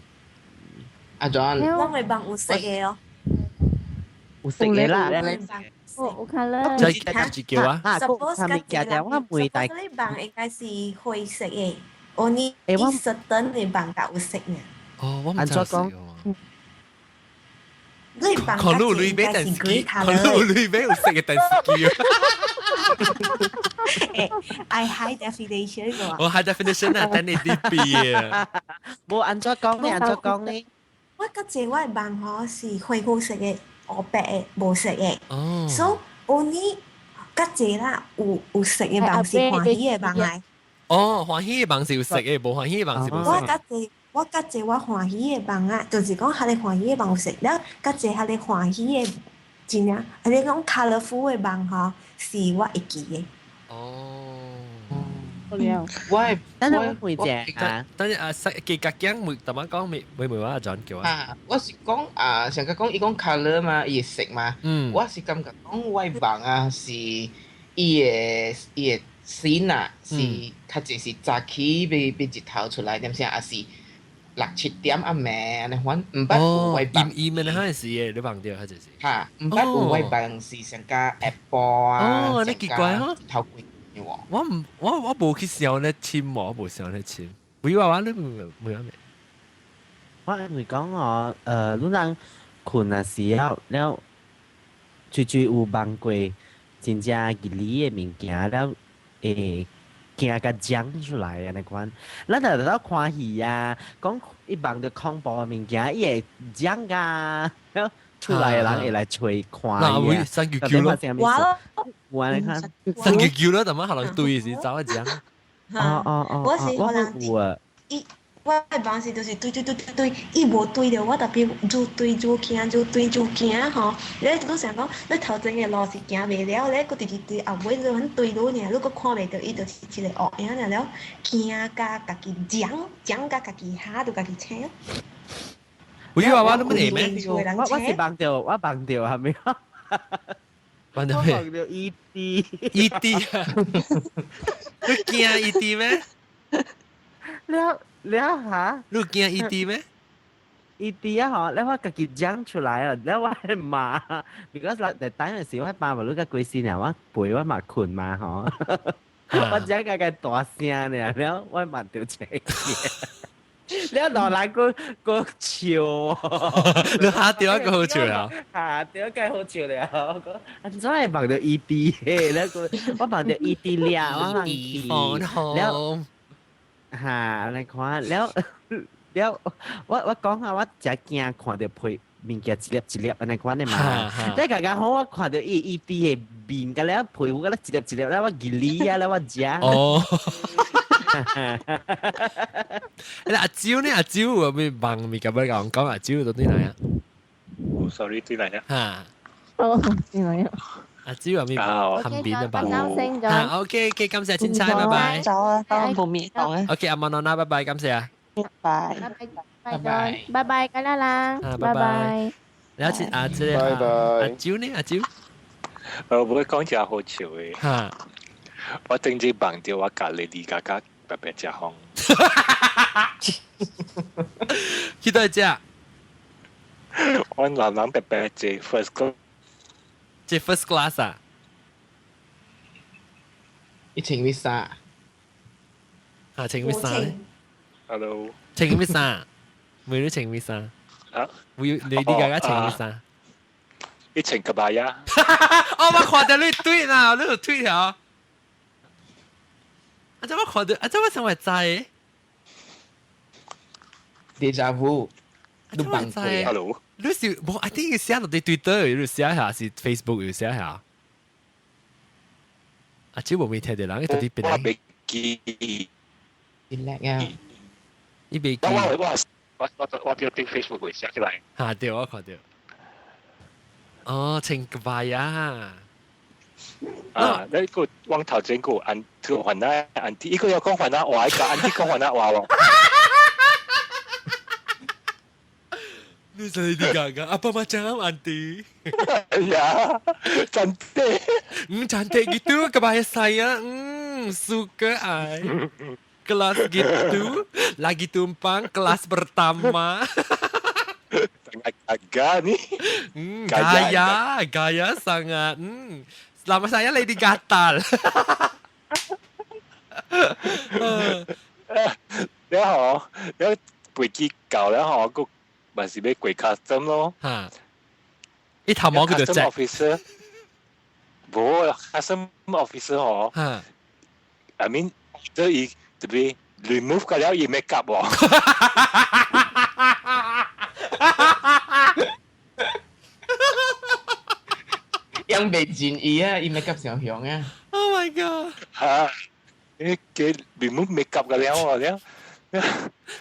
Speaker 3: 阿 John，
Speaker 6: 咱的夢有色的哦。
Speaker 7: 有色的啦。
Speaker 4: 有看了。
Speaker 1: 再一叫啊。
Speaker 6: Suppose
Speaker 7: 家己我問大。
Speaker 6: 你夢應該是灰色的，我你你實等的夢較有色呢。
Speaker 1: 哦，我毋知
Speaker 7: 講。
Speaker 6: 你夢
Speaker 1: 看你有鐳買電視機，看你有鐳買有色的電視機。
Speaker 6: 愛 high definition 個。
Speaker 1: 我 high definition 啊，1080p 啊。
Speaker 7: 無按怎講呢？按怎講呢？
Speaker 6: 我較濟我的夢吼是恢復色的、烏白的、無色的。
Speaker 1: 哦。
Speaker 6: So only 較濟啦，有色的夢是歡喜的夢來。
Speaker 1: 哦，歡喜的夢是有色的，無歡喜的夢是無色。
Speaker 6: 我較濟我歡喜的夢啊，就是講彼个歡喜的夢有色，了較濟彼个歡喜的真正，啊你講 colourful 的夢吼，是我會記的。
Speaker 1: 哦。
Speaker 3: 我
Speaker 7: 等陣我問者啊，
Speaker 1: 等陣啊，記夾鏡會頭先講未未未話阿 John 叫
Speaker 3: 啊。我是講啊，上個講伊講 colour 嘛，伊會色嘛。我是感覺講我的夢啊是伊的線啊，是較濟是早起欲欲日頭出來，點聲還是六七點暗暝按呢款，毋捌有我夢。
Speaker 1: 伊伊們那陣時的，你夢著，彼就是。
Speaker 3: 哈，毋捌有我夢是上加下晡啊。
Speaker 1: 哦，你奇怪哦。
Speaker 3: 頭幾
Speaker 1: 我唔我我無去想咧深，我無想咧深。會話話你唔會咩？
Speaker 7: 我因為講我你人睏啊時了了，最最有夢過真正吉利的物件了，會驚甲講出來按呢款。咱就咧看戲啊，講伊夢著恐怖的物件，伊會講甲了出來的人會來揣看
Speaker 1: 嗱，會生叫叫咯，
Speaker 6: 我
Speaker 7: 有按呢看，
Speaker 1: 生叫叫咯，但係可能對時走一講。
Speaker 7: 哦哦哦，
Speaker 6: 我是可能
Speaker 7: 有啊。
Speaker 6: 伊我的夢是就是對對對對對，伊無對著我，特別愈對愈驚，愈對愈驚吼。你你想講，你頭前的路是行袂了，你閣直直對後尾就很對路爾，你閣看袂著伊就是一個烏影爾了，驚甲家己攕攕甲家己嚇著家己醒。
Speaker 1: 會話話你乜嚟咩？
Speaker 7: 我是夢著，我夢著係咪？
Speaker 1: 夢著咩？
Speaker 7: 夢著 E.T.
Speaker 1: E.T. 啊！你驚 E.T. 咩？
Speaker 7: 了了嚇！
Speaker 1: 你驚 E.T. 咩
Speaker 7: ？E.T. 啊吼，了我家己講出來啊，了我係罵，because 嚟等陣時我爸爸你個鬼死娘，我陪我嘛睏嘛吼，我講個個大聲呢，了我嘛著醒。你落來閣閣笑，
Speaker 1: 你嚇著閣好笑了。
Speaker 7: 嚇著閣好笑了。我講按怎會夢著 E.T. 了個我夢著 E.T. 了，我去了。嚇，按呢看了了，我講下我誠驚看著皮物件一粒一粒按呢款的嘛。你剛剛好我看著伊 E.T. 的面，甲了皮膚甲了一粒一粒，了我吉利啊，了我食。
Speaker 1: 哦。阿蕉呢？阿蕉有咩夢咪咁樣講講阿蕉到底嚟啊？
Speaker 8: 哦，sorry，對嚟啊。
Speaker 1: 嚇！
Speaker 4: 哦，對嚟啊。
Speaker 1: 阿蕉有咩旁邊的吧？
Speaker 4: 啊
Speaker 1: ，OK OK，感謝凊彩，拜拜。
Speaker 2: 走啊，當冇面講啊。
Speaker 1: OK，阿曼娜，拜拜，感謝啊。
Speaker 2: 拜
Speaker 4: 拜拜拜拜拜，咁啦啦，拜拜。
Speaker 1: 你一次阿姐，
Speaker 5: 拜拜。
Speaker 1: 阿蕉呢？阿蕉，
Speaker 8: 我唔會講只好笑嘅。
Speaker 1: 嚇！
Speaker 8: 我頂次夢著我隔離李家家白白食風。
Speaker 1: 去佗食？
Speaker 8: 我男人白白坐 first class，
Speaker 1: 坐 first class 啊？
Speaker 3: 伊穿咩衫？
Speaker 1: 啊，穿咩衫
Speaker 8: ？Hello，
Speaker 1: 穿咩衫？每日穿咩衫？
Speaker 8: 啊？
Speaker 1: 會你家家穿咩衫？
Speaker 8: 伊穿 kebaya。
Speaker 1: 哦，我看著你對啦，你有推條。啊！怎麼看到？啊！怎麼成為知
Speaker 3: ？Deja vu，
Speaker 1: 你夢過
Speaker 8: ？Hello，
Speaker 1: 你是無？I think 寫落佇 Twitter，你寫下是 Facebook 有寫下。啊！這無未聽到人，伊到底邊
Speaker 8: 我袂記。
Speaker 3: 叻啊！
Speaker 1: 伊袂記。
Speaker 8: 我我佇 Facebook 會寫起來。
Speaker 1: 嚇對，我看到。哦，穿 kebaya 啊！
Speaker 8: 啊！你個往頭前個安個番仔 auntie，伊個要講番仔話，伊個 auntie 講番仔話喎。
Speaker 1: 你真係啲㗎，apa macam auntie?
Speaker 8: Ya, cantik.
Speaker 1: Cantik gitu kebaya saya. Suka I. Kelas gitu, lagi tumpang kelas pertama.
Speaker 8: Sangat gagah ni.
Speaker 1: Gaya, gaya, gaya sangat. Selama saya Lady Gatal.
Speaker 8: 了吼，了飛機到了吼，閣嘛是欲過 custom 咯。
Speaker 1: 嚇！伊頭毛叫做
Speaker 8: officer，無 custom officer 吼， I mean 這伊特別 remove 個了伊 make up 喎。
Speaker 3: 樣未盡伊啊，伊 make up 上香啊。
Speaker 1: Oh my god！
Speaker 8: 嚇，你佢 remove make up 個了喎了。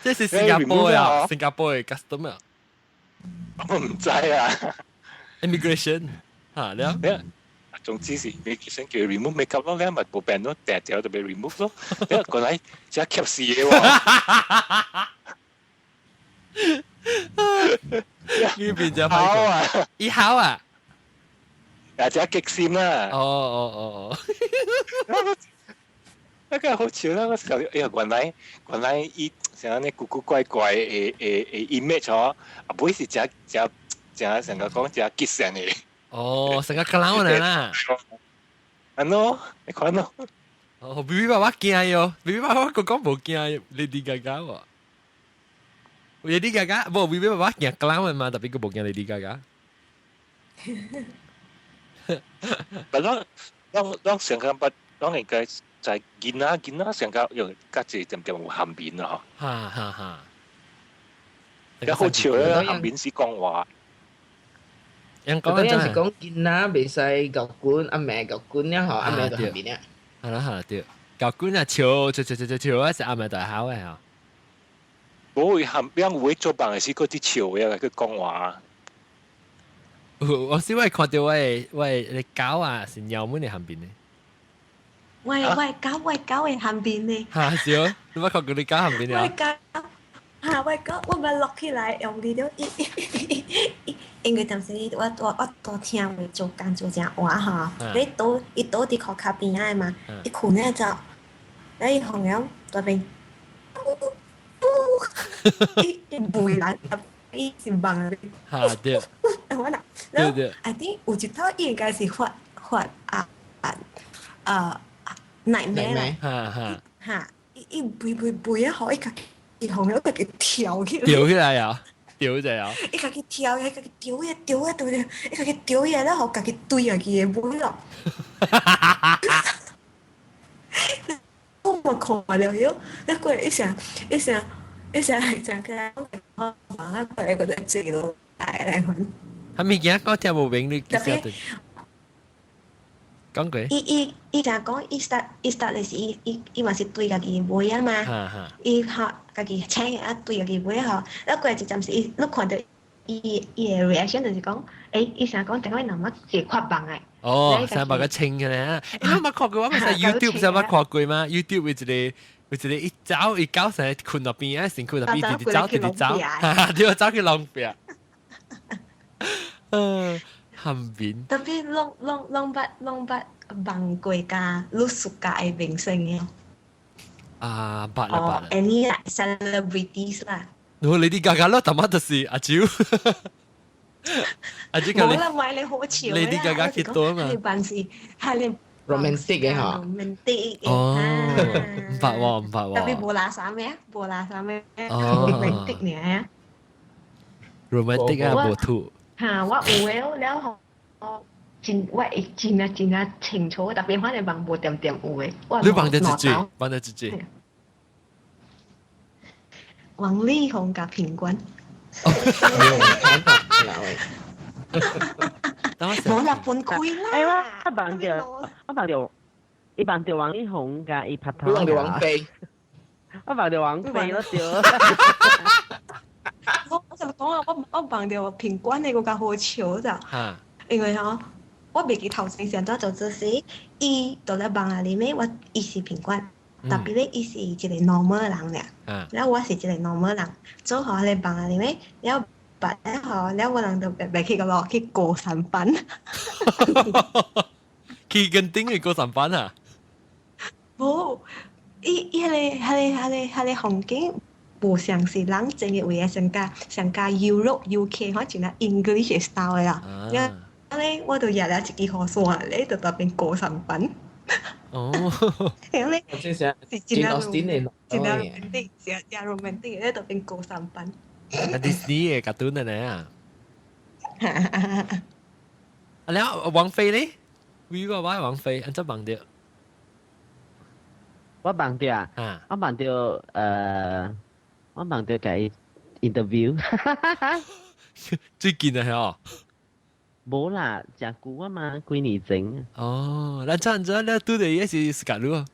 Speaker 1: 這是新加坡啊，新加坡嘅 customer。
Speaker 8: 我唔知啊。
Speaker 1: Immigration 嚇了。
Speaker 8: 總之是 immigration 叫 remove make up 咯，你咪冇病咯，掟掉就被 remove 咯。你過來只吸死嘅喎。
Speaker 1: 呢邊就好
Speaker 8: 啊，
Speaker 1: 以考啊，
Speaker 8: 啊只激閃啦。
Speaker 1: 哦哦哦哦，
Speaker 8: 那個好笑啦！我時候，哎呀，原來伊像呢古古怪怪的的的 image 哦，啊，不是只只只成個講只激成的。
Speaker 1: 哦，成個 clown 嚟啦。
Speaker 8: 啊喏，你看喏。
Speaker 1: 哦，B B 爸爸驚喲，B B 爸爸個講無驚，Lady Gaga 喎。Lady Gaga，無 B B 爸爸驚 clown 嘛，特別佢無驚 Lady Gaga。
Speaker 8: 但攏攏攏成個不，攏應該在囡仔囡仔成個用較濟點點有含面啦嗬。
Speaker 1: 哈哈哈。
Speaker 8: 有好笑咧，含面是講話。
Speaker 1: 人
Speaker 3: 講嗰陣是講囡仔袂使舊管，阿妹舊管了嗬，阿妹就含面啊。
Speaker 1: 係啦係啦對，舊管啊笑笑笑笑笑啊，是阿妹大考嘅嗬。
Speaker 8: 無會含邊會做夢的時，嗰啲笑嘅佢講話。
Speaker 1: 我先會看到我我你狗啊，是鳥們嘅含邊呢？
Speaker 6: 喂喂狗喂狗嘅含邊呢？
Speaker 1: 嚇是哦，你捌看過你狗含邊
Speaker 6: 啊？喂狗嚇喂狗，我咪落起來用你了，因為當時我我我多聽話做工做正晏吼，你倒伊倒佇褲跤邊仔的嘛，伊睏了就，你伊紅了大邊，伊伊袂來，伊是夢的。
Speaker 1: 嚇對。
Speaker 6: 我若，對對。I think 有一套應該是發發啊啊啊 nightmare 啦。
Speaker 1: 哈哈。
Speaker 6: 嚇！伊伊背背背啊，予伊家己紅了家己跳起來。
Speaker 1: 跳起來啊！跳就啊！
Speaker 6: 伊家己跳，伊家己跳起，跳起，對對，伊家己跳起，然後家己對家己的尾咯。我嘛看了以後，你過來一聲一聲一聲一聲起來，我啊過來個在坐落來來款。
Speaker 1: 係物件講聽無明，你記得？講過。
Speaker 6: 伊伊伊就講，伊 start 伊 start 的是伊伊伊嘛是對家己尾啊嘛。伊吼家己請啊對家己尾吼，啊過一陣時，伊你看到伊伊的 reaction 就是講，欸，伊想講，等下那麼是發夢的。
Speaker 1: 哦，成把個清嘅咧。欸，你捌看過？我咪喺 YouTube 上捌看過嗎？YouTube 有一個有一個一走一搞成睏落邊啊，身軀落邊，直直走直直走，對，走去浪壁。嗯，含面。
Speaker 6: 特別攏攏攏捌攏捌夢過佮你 suka 的明星的。
Speaker 1: 啊，捌啦捌啦。
Speaker 6: Any 啦，celebrities 啦。
Speaker 1: 我 Lady Gaga 咯，他媽就是阿蕉。阿蕉
Speaker 6: 冇啦，買你好潮
Speaker 1: Lady Gaga 幾多嘛？
Speaker 6: 你辦事係你
Speaker 3: romantic 嘅嗬。
Speaker 6: romantic 嘅。
Speaker 1: 哦，唔捌喎，唔捌喎。
Speaker 6: 特別無垃圾咩？無垃圾咩？romantic 呢
Speaker 1: ？romantic 啊，無吐。
Speaker 6: 嚇，我有的了後，我真我會真啊真啊清楚，特別反正夢無點點有的。
Speaker 1: 你夢著一句，夢著一句。
Speaker 6: 王力宏佮品冠。無啦，分開啦。
Speaker 7: 哎，我夢著，我夢著，伊夢著王力宏佮伊拍拖。
Speaker 3: 你夢著王菲。
Speaker 7: 我夢著王菲咯，對。
Speaker 6: 我我就講啊，我我夢著品冠的閣較好笑咋。因為吼，我袂記頭前是按怎做這事，伊就咧夢內面，我伊是品冠，特別咧伊是一個 normal 人爾，了我是一個 normal 人，做好咧夢內面，了捌了吼，了我人就白白去個落去高山班。
Speaker 1: 去跟頂嘅高山班啊？
Speaker 6: 無，伊伊彼個彼個彼個彼個風景。無像是人真嘅位啊，上加上加 Europe UK 反正啊 English style 的啦。啊咧，我就入了一支雨傘咧，就特別高山班。
Speaker 1: 哦，
Speaker 6: 然後咧，
Speaker 3: 是真 romantic，
Speaker 6: 真 romantic，真真 romantic 咧，就變高山班。
Speaker 1: 啊，Disney 嘅卡通呢啊。啊，了王菲咧，如果我王菲，按怎夢著？
Speaker 7: 我夢著啊，我夢著我夢著共 interview。
Speaker 1: 最近啊，係
Speaker 7: 無啦，誠久啊嘛，幾年前。
Speaker 1: 哦，咱怎怎你拄著伊是スカル啊？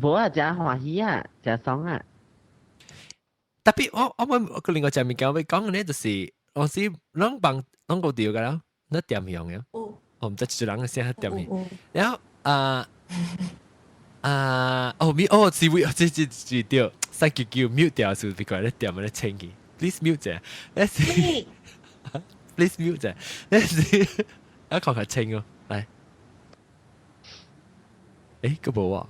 Speaker 7: 無啊，誠歡喜啊，誠爽啊。
Speaker 1: 特別我我個另外一物件要講嘅呢，就是我是攏幫攏個掉㗎啦，那點樣嘅？我毋知一人嘅聲點樣。然後啊啊哦咪哦是會這這這對，三九九 mute 掉是別過來點咧清去，please mute 者，please mute 者，你是一看較清哦，來，誒，個無啊，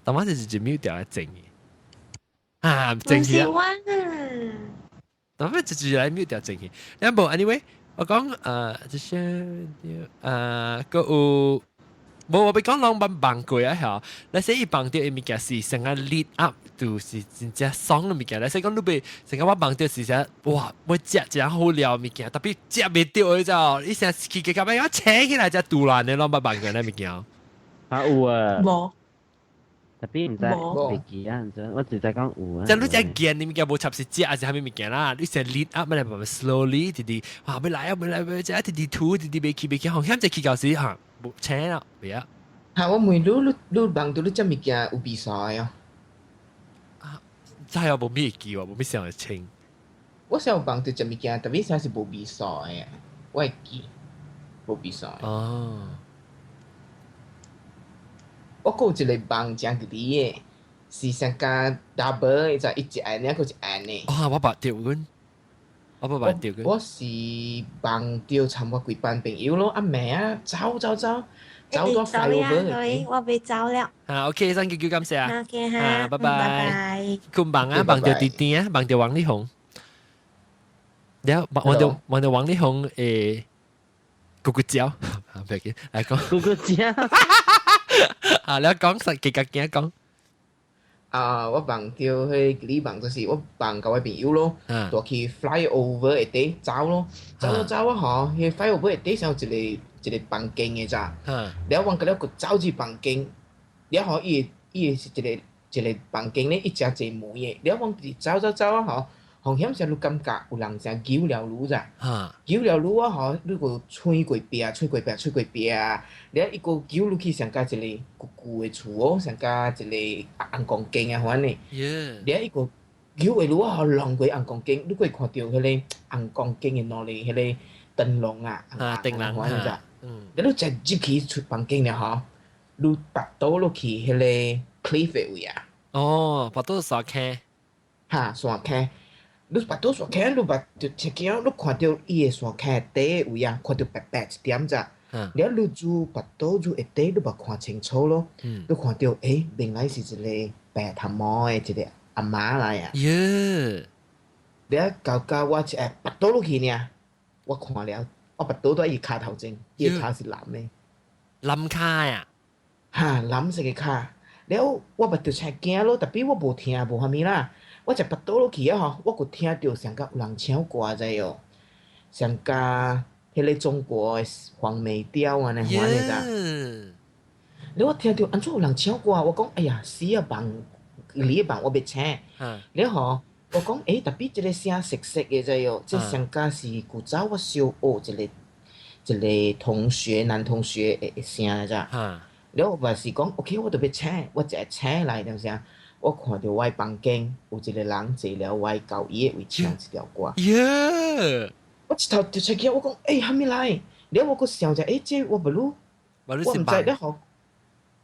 Speaker 1: 但我就是一 mute 掉來靜嘅。啊，正氣啊！但咩就是來 mute 掉靜氣。你無，anyway，我講這些個有。無我欲講攏捌夢過啊嚇，你說伊夢著的物件是成個 lead up，就是真正爽的物件。你說講你欲成個我夢著是啥？哇，欲食誠好料物件，特別食袂著的咋？伊成起起到尾我醒起來才突然的攏捌夢過那物件。
Speaker 7: 啊有啊。
Speaker 6: 無。
Speaker 7: 特別毋知袂記啊，毋知我只知講有啊。
Speaker 1: 即你只見的物件無插是食還是啥物物件啦？你先 lead up 來慢慢 slowly 直直，哇，欲來啊，欲來，欲食，直直吐，直直袂去袂去，好險只去到時嚇。無請啦，袂啊。
Speaker 3: 嚇！我問你，你你夢著你食物件有味素的哦？
Speaker 1: 啊，真係無咩記喎，無咩想會清。
Speaker 3: 我想有夢著食物件，特別啥是無味素的，我會記無味素的。
Speaker 1: 哦。
Speaker 3: 我閣有一個夢誠得意的，是上加 double 的，就一隻按呢，閣一按呢。
Speaker 1: 哦，我捌著阮，我捌著
Speaker 3: 我是夢著參我幾班朋友咯，阿妹啊，走走走，走到
Speaker 6: flyover。我欲走了。
Speaker 1: 啊，OK，thank you，感謝啊。
Speaker 6: OK
Speaker 1: 哈，拜
Speaker 6: 拜。
Speaker 1: 困夢啊，夢著弟弟啊，夢著王力宏。了，夢著王力宏誒，咕咕叫，啊，別緊，來講。
Speaker 7: 咕咕叫。
Speaker 1: 啊，你講實幾個驚講。
Speaker 3: 啊，我夢著彼你夢就是我夢共我朋友咯，蹛去 flyover 下底走咯，走走走啊吼，彼 flyover 下底上有一個一個房間的咋，了阮個了閣走入房間，了吼伊伊是一個一個房間咧，伊誠濟門的，了阮直走走走啊吼，風險時你感覺有人誠揪了你咋，揪了你啊吼，你閣穿過壁，穿過壁，穿過壁，了伊閣揪你去上加一個舊舊的厝哦，上加一個紅光間啊款的，了伊閣揪的你啊吼，浪過紅光間，你閣會看著彼個紅光間的兩個彼個燈籠啊，
Speaker 1: 燈籠
Speaker 3: 款的咋，了你才入去出房間了吼，你跋倒落去彼個 cliff 的位啊。
Speaker 1: 哦，跋倒山坑。
Speaker 3: 哈，山坑。你跋倒山坑，你捌就一驚，你看著伊的山坑底的位啊，看著白白一點咋。了你煮跋倒煮下底，你捌看清楚咯。你看著，欸，原來是一個白頭毛的一個阿嬤來啊。
Speaker 1: 耶！
Speaker 3: 了到到我一下跋倒落去爾，我看了，我跋倒佇伊跤頭前，伊的跤是藍的。
Speaker 1: 藍跤啊？
Speaker 3: 哈，藍色的跤。了我捌著青驚咯，特別我無聽無啥物啦。我一跋倒落去啊吼，我閣聽著上甲有人唱歌知哦，上甲彼個中國的黃梅調按呢款的咋。了我聽著按怎有人唱歌，我講哎呀死啊夢，你夢我欲醒。了吼，我講欸，特別這個聲熟悉的知哦，這上甲是古早我小學一個一個同學男同學的聲咋。了我嘛是講，OK，我著欲醒，我一下醒來當時。我看著我的房間有一個人坐了我的交椅的位唱一條歌。
Speaker 1: 耶！
Speaker 3: 我一頭就出去，我講欸，啥物來？了我閣想者，欸，這我無愈，我毋知了吼。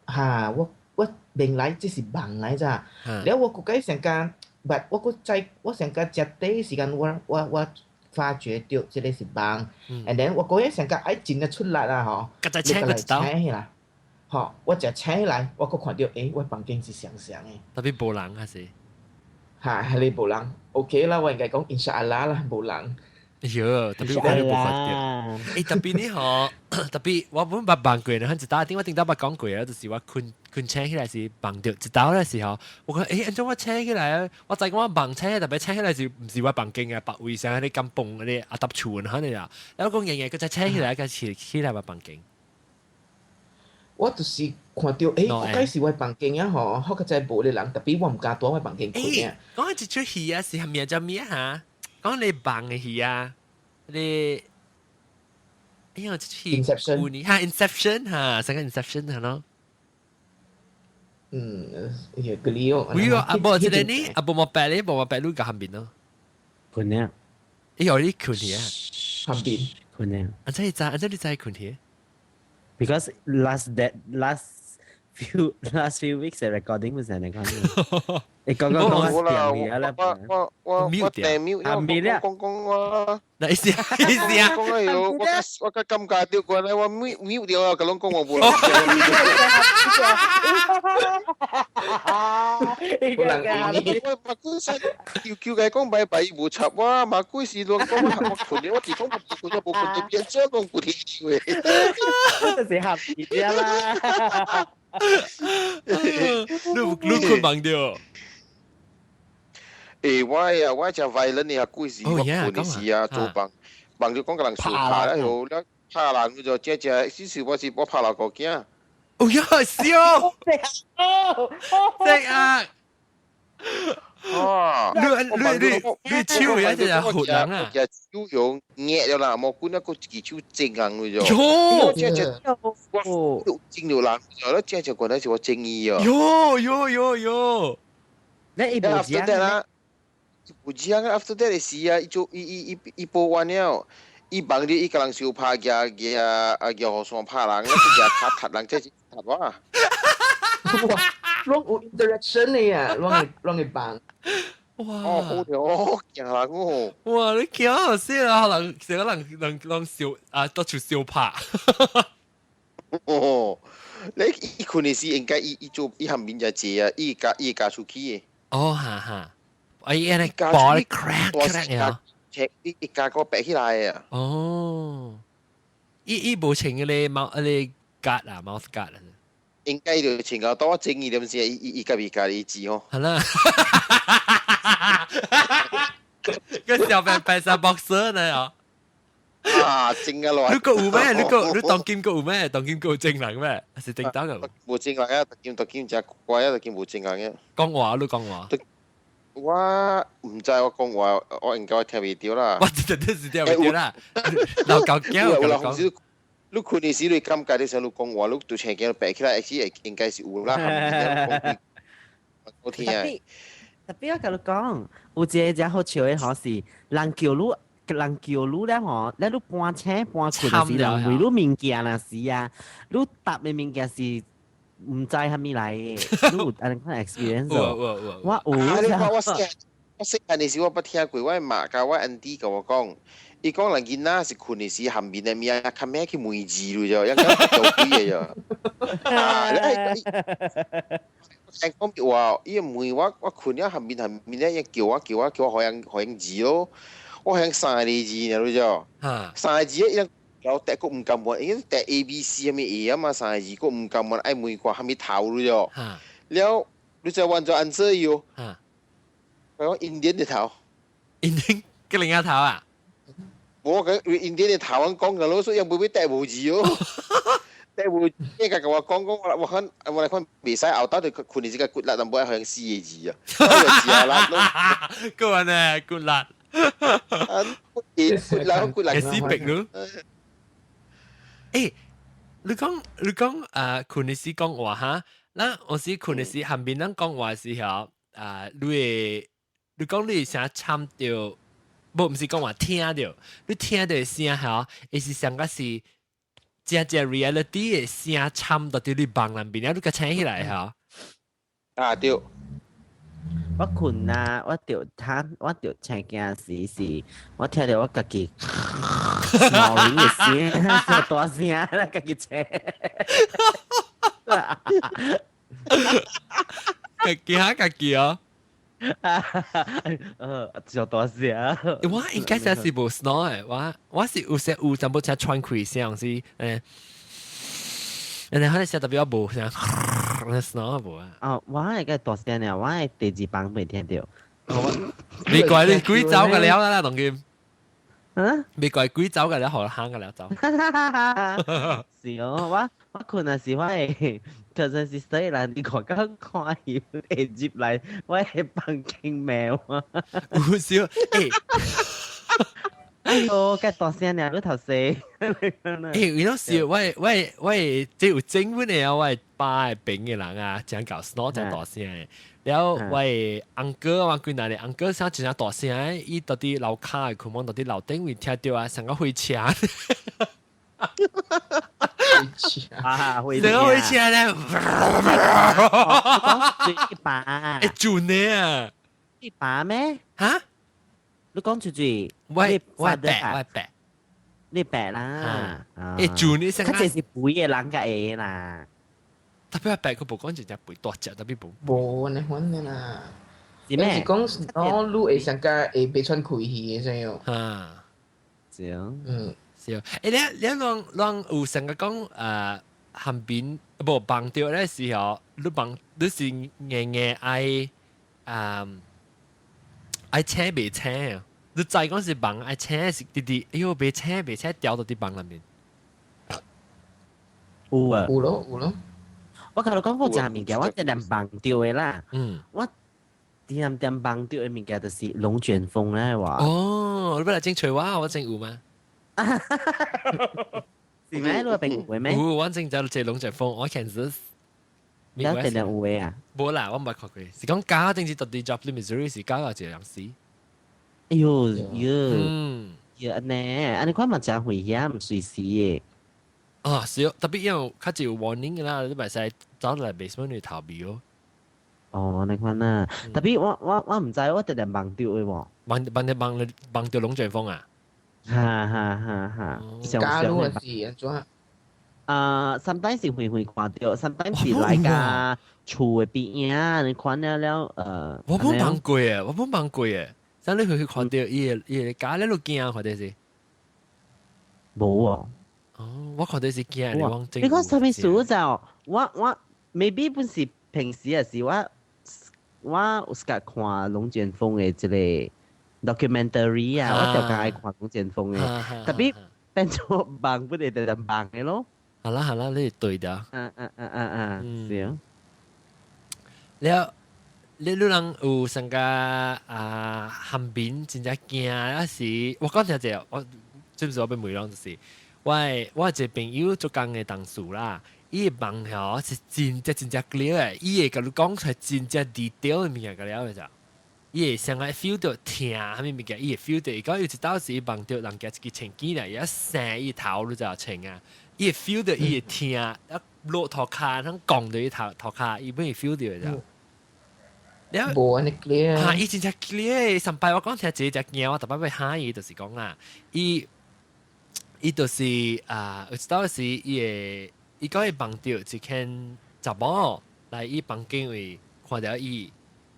Speaker 3: 哈，我我原來這是夢來咋？了我閣改上甲，捌我閣知，我上甲食茶時間，我我我發覺著這個是夢。And then 我閣上甲愛真正出力啊吼，
Speaker 1: 閣再醒閣一道。
Speaker 3: 醒起來。吼，我一醒起來，我閣看著，欸，我房間是雙雙的。
Speaker 1: 特別無人還是？
Speaker 3: 哈，係你無人，OK 啦，我應該講 insya Allah 啦，無人。
Speaker 1: 哎喲，特別我都無看著。欸，特別你吼，特別我本捌夢過呢，一打頂我頂頭捌講過啊，就是我困困醒起來是夢著一道的時候，我講欸，按怎我醒起來啊？我知講我夢醒，特別醒起來是毋是我房間啊？別位啥咧甘榜嗰啲阿搭厝可能啊，然後講日日閣再醒起來，閣起起來我房間。
Speaker 3: 我就是看到，我該是我房間啊吼，好個在無咧人，特別我毋敢蹛我房間睏啊。
Speaker 1: 講一出戲啊，是名叫咩嚇？講你房的戲啊，你哎呀，這出戲
Speaker 3: Inception
Speaker 1: 哈，Inception 哈，成個 Inception 係咯。
Speaker 3: 嗯，也個理哦。
Speaker 1: 有啊，無這個呢，啊無冇白咧，無冇白你個旁邊咯。
Speaker 7: 困啊！
Speaker 1: 哎呦，你睏去啊？
Speaker 3: 旁邊
Speaker 7: 困啊！
Speaker 1: 啊，這你知，啊這你知睏去
Speaker 7: ？Because last few weeks 嘅 recording 唔是你講，你講講講
Speaker 5: 啦，我我我我訂 mute，我講講我。
Speaker 1: 嗱意思意思啊？
Speaker 5: 講哎喲，我我尷尬掉過來，我 mute mute 掉啊，佢攏講我無。我馬鬼使叫叫佢講拜拜，無插我，馬鬼是亂講我我困我只講我困咗無困就變做攏不聽話。
Speaker 7: 就是合意啦。
Speaker 1: 你你困夢掉？
Speaker 5: 欸，我啊，我真 violent 的啊，鬼時我困的時啊，做夢夢就講個人相拍了後，了拍人就正正，只是我是我拍老個囝。
Speaker 1: 哦呀，笑！正啊！
Speaker 5: 哦，
Speaker 1: 你你你你手有一隻活人啊！
Speaker 5: 隻手用捏了啦，無管那個一支手整人了就。
Speaker 1: 喲！
Speaker 5: 這隻我整了人，了這隻原來是我整伊哦。
Speaker 1: 喲喲喲喲！
Speaker 7: 你一部
Speaker 5: 機啦？有講啊，after that 的時啊，伊做伊伊伊伊報完了，伊幫你伊個人相拍，舉舉啊舉雨傘拍人，啊舉跤踢人，這是踢我。
Speaker 3: 哇，攏有 interaction 的啊，攏會攏會幫。
Speaker 1: 哇！
Speaker 5: 哦，好條，驚人哦！
Speaker 1: 哇，你驚好死啊！人成個人人人笑啊，到處相拍。
Speaker 5: 哦，你伊困的時應該伊伊做伊後面就坐啊，伊加伊加出去的。
Speaker 1: 哦，哈哈。哎呀，你爆你 crack crack 呀！
Speaker 5: 伊伊加個白起來啊！
Speaker 1: 哦，伊伊無穿嗰個貓嗰個 guard 啊，mouth guard 啊。
Speaker 5: 應該就穿到當我整伊點先，伊伊伊家己家己字吼。
Speaker 1: 好啦，個小白白衫 boxer 呢哦。
Speaker 5: 啊，正啊來！
Speaker 1: 你個有咩？你個你當今個有咩？當今個有正人咩？是叮當個？
Speaker 5: 無正人啊！當今當今真乖啊！當今無正人嘅。
Speaker 1: 講話你講話。
Speaker 5: 我毋知我講話，我應該聽袂著啦。
Speaker 1: 我真真是聽袂著啦。老狗驚
Speaker 5: 有啦，你困的時你感覺你想你講話，你就聽見白起來，是應該是有啦。我聽啊。
Speaker 7: 特別我共你講，有一個真好笑的，吼是人叫你，人叫你了吼，咧你搬醒搬睏的時，人問你物件若是啊，你答的物件是毋知啥物來的，你有按呢款 experience？我有。
Speaker 5: 我我我細漢的時我捌聽過，我媽佮我 auntie 共我講，伊講人囡仔是睏的時，後面的物較咩去問字了就，一講做鬼的就。啊！聽講話，伊問我，我睏了後面後面咧，伊叫我叫我叫我予人予人字咯，我予三個字爾，你知？三個字伊然後第個毋甘問，伊第 A、B、C 啥物會啊嘛，三個字閣毋甘問，愛問看啥物頭你知？了，你知按怎 answer 伊哦？我講印第的頭，
Speaker 1: 印第個另一頭啊？
Speaker 5: 我講印第的頭，我講個咯，所以唔會帶無字哦。帶無，你共我講講，我我看我來看袂使後頭就睏的這個骨力，但無愛向四個字啊。字啊，
Speaker 1: 個呢骨力。
Speaker 5: 啊，骨力骨力，
Speaker 1: 死逼咯。欸，你講你講啊，睏的時講話哈，咱有時睏的時，後面咱講話時候啊，你會你講你啥參著，無毋是講話聽著，你聽著聲吼，伊是上個是真正 reality 的聲參到佇你夢內面，你共醒起來吼。
Speaker 5: 啊對。
Speaker 7: 我睏啊，我著他，我著醒驚時是，我聽著我家己 snoring 的聲，小大聲啦，家己醒。
Speaker 1: 家己嚇家己哦。
Speaker 7: 小大聲。
Speaker 1: 我應該是無 snore 的，我我是有時有淡薄仔喘氣聲是，誒，然後你聲特別我無聲，snore 無啊。
Speaker 7: 哦，我係個大聲呢，我係第二房未聽著。
Speaker 1: 你怪你鬼走個了啦，當今。
Speaker 7: 啊？
Speaker 1: 未怪鬼走個了，予人行個了走。
Speaker 7: 是哦，我我困啊是我的 cousin sister 啦，你看講看伊會入來我的房間貓啊！
Speaker 1: 有少欸。
Speaker 7: 哎喲，該大聲爾，你頭先。
Speaker 1: 欸，有當時我這有整阮的啊，我的爸的朋的人啊，真𠢕 snore 真大聲的。了後我的 uncle 我幾若個 uncle 聲真正大聲，伊佇佇樓跤的，可能佇佇樓頂位聽著啊，像個火車。
Speaker 7: 啊，火
Speaker 1: 車。像個火車咧。
Speaker 7: 一把。
Speaker 1: 會準的啊！
Speaker 7: 一把咩？
Speaker 1: 哈？
Speaker 7: 你講住住，
Speaker 1: 我白我白，
Speaker 7: 你白啦。
Speaker 1: 會準的聲。
Speaker 7: 較濟是肥的人較會啦。
Speaker 1: 特別白佢無講真正肥大隻，特別無。
Speaker 3: 無按呢款的啦。
Speaker 7: 是咩？
Speaker 3: 是講我你會上較會袂喘氣的這樣。
Speaker 1: 哈。
Speaker 7: 是啊。
Speaker 3: 嗯。
Speaker 1: 是啊。欸，你攏攏有成個講旁邊無夢著咧時候，你夢你是硬硬愛啊愛醒袂醒啊？你知講是夢愛醒是直直，哎喲袂醒袂醒掉到佇夢內面。
Speaker 7: 有啊。
Speaker 3: 有咯有咯。
Speaker 7: 我共你講過一物件，我定定夢著的啦。我定定夢著的物件就是龍捲風咧話。
Speaker 1: 哦，你欲來整揣我，我真有嗎？
Speaker 7: 是咩？你有朋友咩？
Speaker 1: 有，我正就坐龍捲風，我 Kansas。
Speaker 7: 你定定有的啊？
Speaker 1: 無啦，我毋捌看過。是講假定是佇佇 Joplin Missouri 是假一個人死。
Speaker 7: 哎喲喲，喲按呢，按呢看嘛誠危險，隨時的。
Speaker 1: 啊，是哦，特別因為較濟有 warning 啦，你袂使走來 basement 裏逃避哦。
Speaker 7: 哦，按呢款啊，特別我毋知，我定定夢著的喎。
Speaker 1: 夢夢著夢夢著龍捲風啊？
Speaker 7: 哈哈哈哈！
Speaker 3: 假如是按怎？
Speaker 7: 啊，sometimes 是遠遠看著，sometimes 是來共厝的邊仔，你看了了，
Speaker 1: 我無夢過誒，我無夢過誒，啥你去去看著伊個伊個家咧，你驚看著是？
Speaker 7: 無哦。
Speaker 1: 哦，我看著是驚，你講
Speaker 7: 你講啥物事就我 maybe 本是平時也是我我有時間看龍捲風的這個 documentary 啊，我就較愛看龍捲風的，特別變做夢不會就夢的咯。
Speaker 1: 好啦好啦，你對的。
Speaker 7: 嗯嗯嗯嗯嗯，是啊。
Speaker 1: 了，你你人有上個啊，旁邊真正驚，抑是我講聽者，我這毋是我欲問人就是，我一個朋友做工的同事啦，伊的夢吼是真正真正 clear 的，伊會共你講出來真正 detail 的物件個了就。伊會先來 feel 到疼，啥物物件，伊會 feel 到。伊講有一道時夢著人舉一支槍支來，伊一生伊頭你知影槍啊，伊會 feel 到伊會疼，啊落塗跤，通摃著伊頭塗跤，伊會 feel 到的。了，
Speaker 3: 無按呢 clear。
Speaker 1: 哈，伊真正 clear。上擺我講聽一個只驚，我逐擺欲嚇伊，就是講啦，伊伊就是啊，有一道時伊會，伊講伊夢著一間查某來伊房間位看著伊，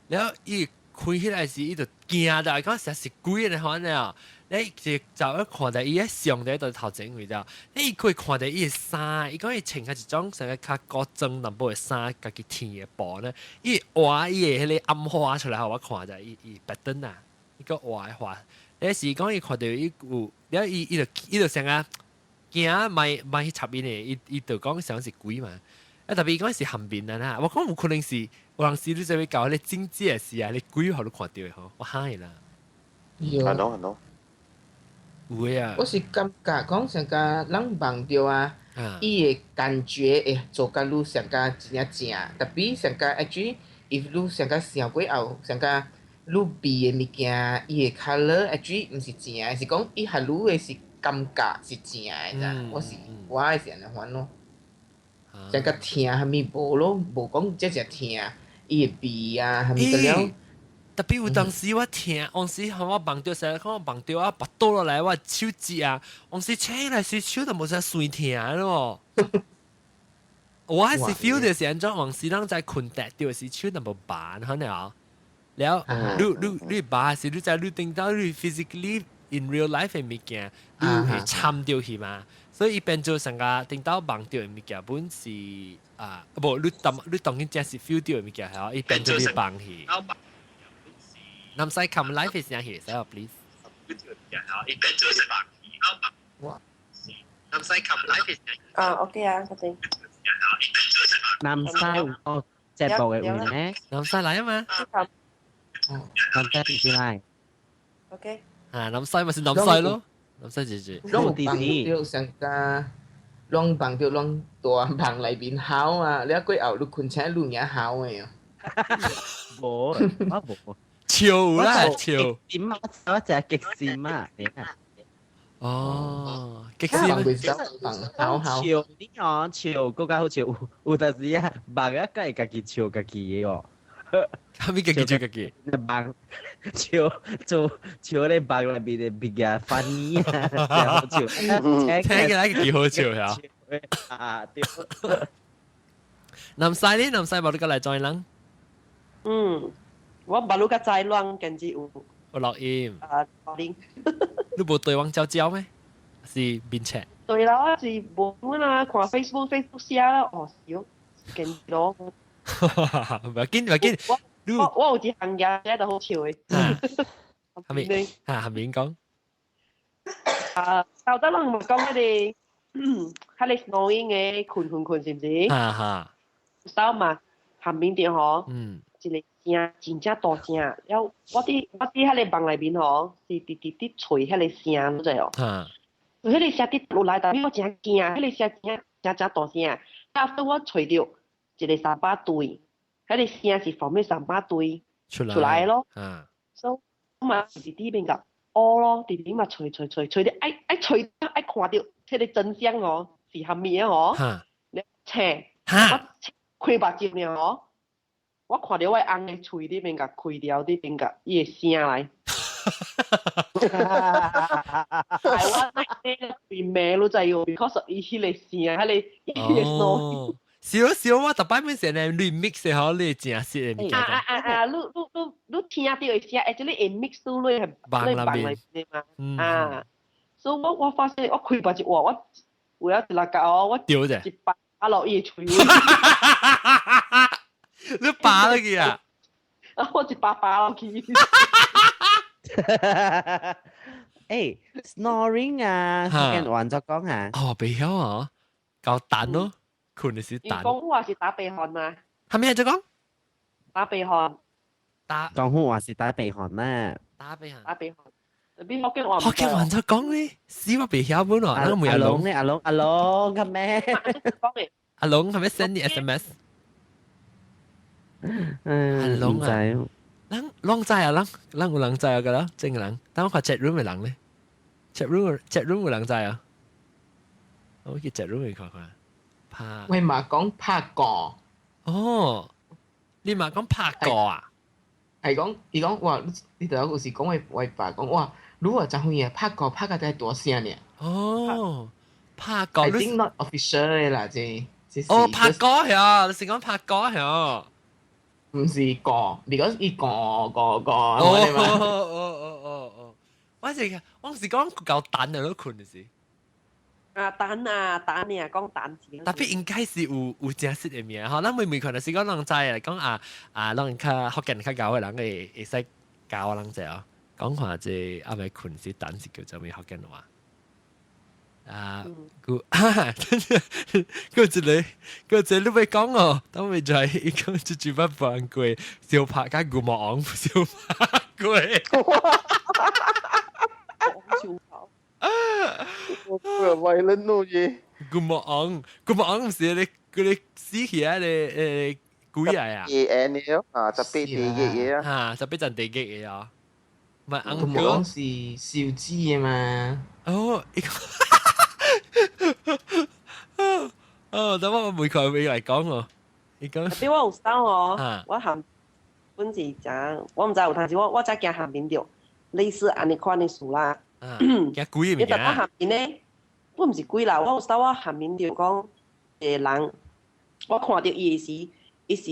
Speaker 1: 了伊開起來時，伊就驚到，伊講實是鬼的款了。你就就一看著伊咧上佇佇頭前位了，你伊會看著伊的衫，伊講伊穿較一種啥個較古裝淡薄的衫，家己天的布呢，伊畫伊的彼個暗花出來，予我看著伊伊白燈啊，伊個畫的畫，你是講伊看著伊有，了伊伊就伊就啥個驚莫莫去插伊呢，伊伊就講想是鬼嘛，啊特別伊講是含面啊啦，我講有可能是有陣時你就會搞彼個境界是啊，你鬼予你看著的吼，我嚇伊啦。
Speaker 5: 係喏係喏。
Speaker 1: 有的啊。
Speaker 3: 我是感覺講上個人夢著啊，伊的感覺會做甲你上較真正正，特別上較 actually if 你上較想過後，上較你味的物件，伊的 colour actually 毋是正的，是講伊予你的是感覺是正的咋。我是我的是按呢款咯。上較疼啥物無咯，無講這只疼，伊的味啊，啥物個了。
Speaker 1: 特別有當時我聽，當時我夢著時，看我夢著啊，腹倒落來，我手指啊，當時醒來時手都無啥酸疼咯。我還是 feel 著是按怎，往時人在睏著著時手都無麻，可能啊。了，你你你麻是你在你頂到你 physically in real life 的物件，你會參著去嘛？所以伊變做成個頂到夢著的物件本是啊，無你當你當然真是 feel 著的物件係伊變做你夢去。南西 come live 聲去，使我 please。
Speaker 3: 哇！
Speaker 9: 啊，OK 啊，確定。
Speaker 7: 南西有節目嘅位呢？
Speaker 1: 南西來啊嘛。
Speaker 7: 南西直接來。
Speaker 9: OK。
Speaker 1: 啊，南西咪是南西咯，南西姐姐。
Speaker 3: 攏放著上加，攏放著攏大夢內面吼啊！你過後你睏醒你爾吼的啊！
Speaker 7: 無，我無。
Speaker 1: 笑啦笑。
Speaker 7: 點啊？我就係極閃啊！
Speaker 1: 哦，極
Speaker 3: 閃放吼吼。
Speaker 7: 笑你講笑，更加好笑。有陣時啊，夢啊，梗係家己笑家己的哦。
Speaker 1: 係咪家己笑家己？
Speaker 7: 夢笑做笑咧夢內面的物件 funny 啊，好笑。
Speaker 1: 聽起來幾好笑呀！
Speaker 7: 啊，對。
Speaker 1: 南西呢？南西無你過來 join 人？
Speaker 9: 嗯，我捌你個在亂，跟住有。
Speaker 1: 有錄音。
Speaker 9: 啊，錄音。
Speaker 1: 你無對網照照咩？是面冊？
Speaker 9: 對啦，我是無啦，看 Facebook 寫啦，哦，是哦，跟咯。
Speaker 1: 唔要緊，唔要緊。
Speaker 9: 我有一項嘢寫得好笑的。
Speaker 1: 下面啊，下面講。
Speaker 9: 啊，頭得攏咪講彼個 snoring 的睏睏睏是毋是？
Speaker 1: 哈哈。
Speaker 9: 手嘛，下面啲嗬，一個聲真正大聲，了我佇彼個夢內面吼，是直直佇揣彼個聲，你知哦？彼個聲直落來，但是我真驚，彼個聲真真真大聲。啊，我揣著一個三把對，彼個聲是從咩三把對
Speaker 1: 出
Speaker 9: 來咯。所以我嘛是佇邊個學咯，直直嘛揣揣揣揣著愛愛揣愛看著彼個真相哦，是啥物的哦？你請我開目睭爾哦，我看著我翁的喙裡面共開掉，裡面共伊的聲來。係我那個被罵你知哦，because 伊彼個聲，彼個 snoring。
Speaker 1: 少少我逐擺本成咧，你 mix 好你正實的物件。
Speaker 9: 啊啊啊啊！你聽著的聲，actually 會 mix 到你係
Speaker 1: 夢內
Speaker 9: 面嘛。啊，所以我發現我開目睭哇，我有一六個哦，我一巴落伊的喙。
Speaker 1: 你拔落去啊？
Speaker 9: 啊！我一巴拔落去。
Speaker 7: 誒，snoring 啊，福建話就講啊。
Speaker 1: 哦，袂曉啊，夠等咯，睏的是等。
Speaker 9: 講話是打鼻鼾啊。
Speaker 1: 係咩就講？
Speaker 9: 打鼻鼾。
Speaker 1: 打。
Speaker 7: 講好話是打鼻鼾咩？
Speaker 1: 打鼻鼾。
Speaker 9: 打鼻鼾。邊福建話？
Speaker 1: 福建話就講咧，死我袂曉本喎。那個
Speaker 7: 阿龍咧，阿龍，阿龍咁咩？
Speaker 1: 阿龍係咪 send 你 SMS？
Speaker 7: 嗯，
Speaker 1: 阿龍啊，人攏知啊，人人有人知啊個啦，真個人。但我看 chat room 的人咧，chat room 有人知啊。我去 chat room 去看看。拍。
Speaker 3: 喂嘛講拍歌。
Speaker 1: 哦，你嘛講拍歌啊？
Speaker 3: 係講，伊講哇，你頭有時講我爸講哇，如果真會啊，拍歌拍甲真大聲呢。
Speaker 1: 哦，拍歌。
Speaker 3: I think not official 的啦，這。
Speaker 1: 哦，拍歌係，你是講拍歌係。
Speaker 3: 唔是歌，because 伊歌歌歌。
Speaker 1: 哦哦哦哦哦，我是講夠等啊，都睏就是。
Speaker 9: 啊，等啊，等啊，講等字。
Speaker 1: Tapi 應該是有正式的名，吼，咱每每可能是講人知嚟講啊啊，人較福建較𠢕的人會使教人者哦，講話這暗暝睏時等是叫做咩福建話？啊，佢佢一個佢一個你欲講哦，等未就係伊講這句捌放過，相拍佮牛魔王相拍過。
Speaker 9: 相拍。
Speaker 5: 我為了弄嘢。
Speaker 1: 牛魔王，牛魔王毋是咧，佢咧死起來咧鬼來啊！
Speaker 5: 嘢嘅啊，特別地嘅嘢啊。
Speaker 1: 啊，特別陣地嘅嘢啊。唔係
Speaker 3: 牛魔王是燒紙嘅嘛？
Speaker 1: 哦，哦，等我每個會嚟講喎，你講。
Speaker 9: 比我有收哦，我含本是講，我毋知有當時我才驚下面著類似按呢款的事啦。
Speaker 1: 驚鬼物件。
Speaker 9: 你特下面呢，我毋是鬼啦，我有收我下面著講一個人，我看著伊時，伊是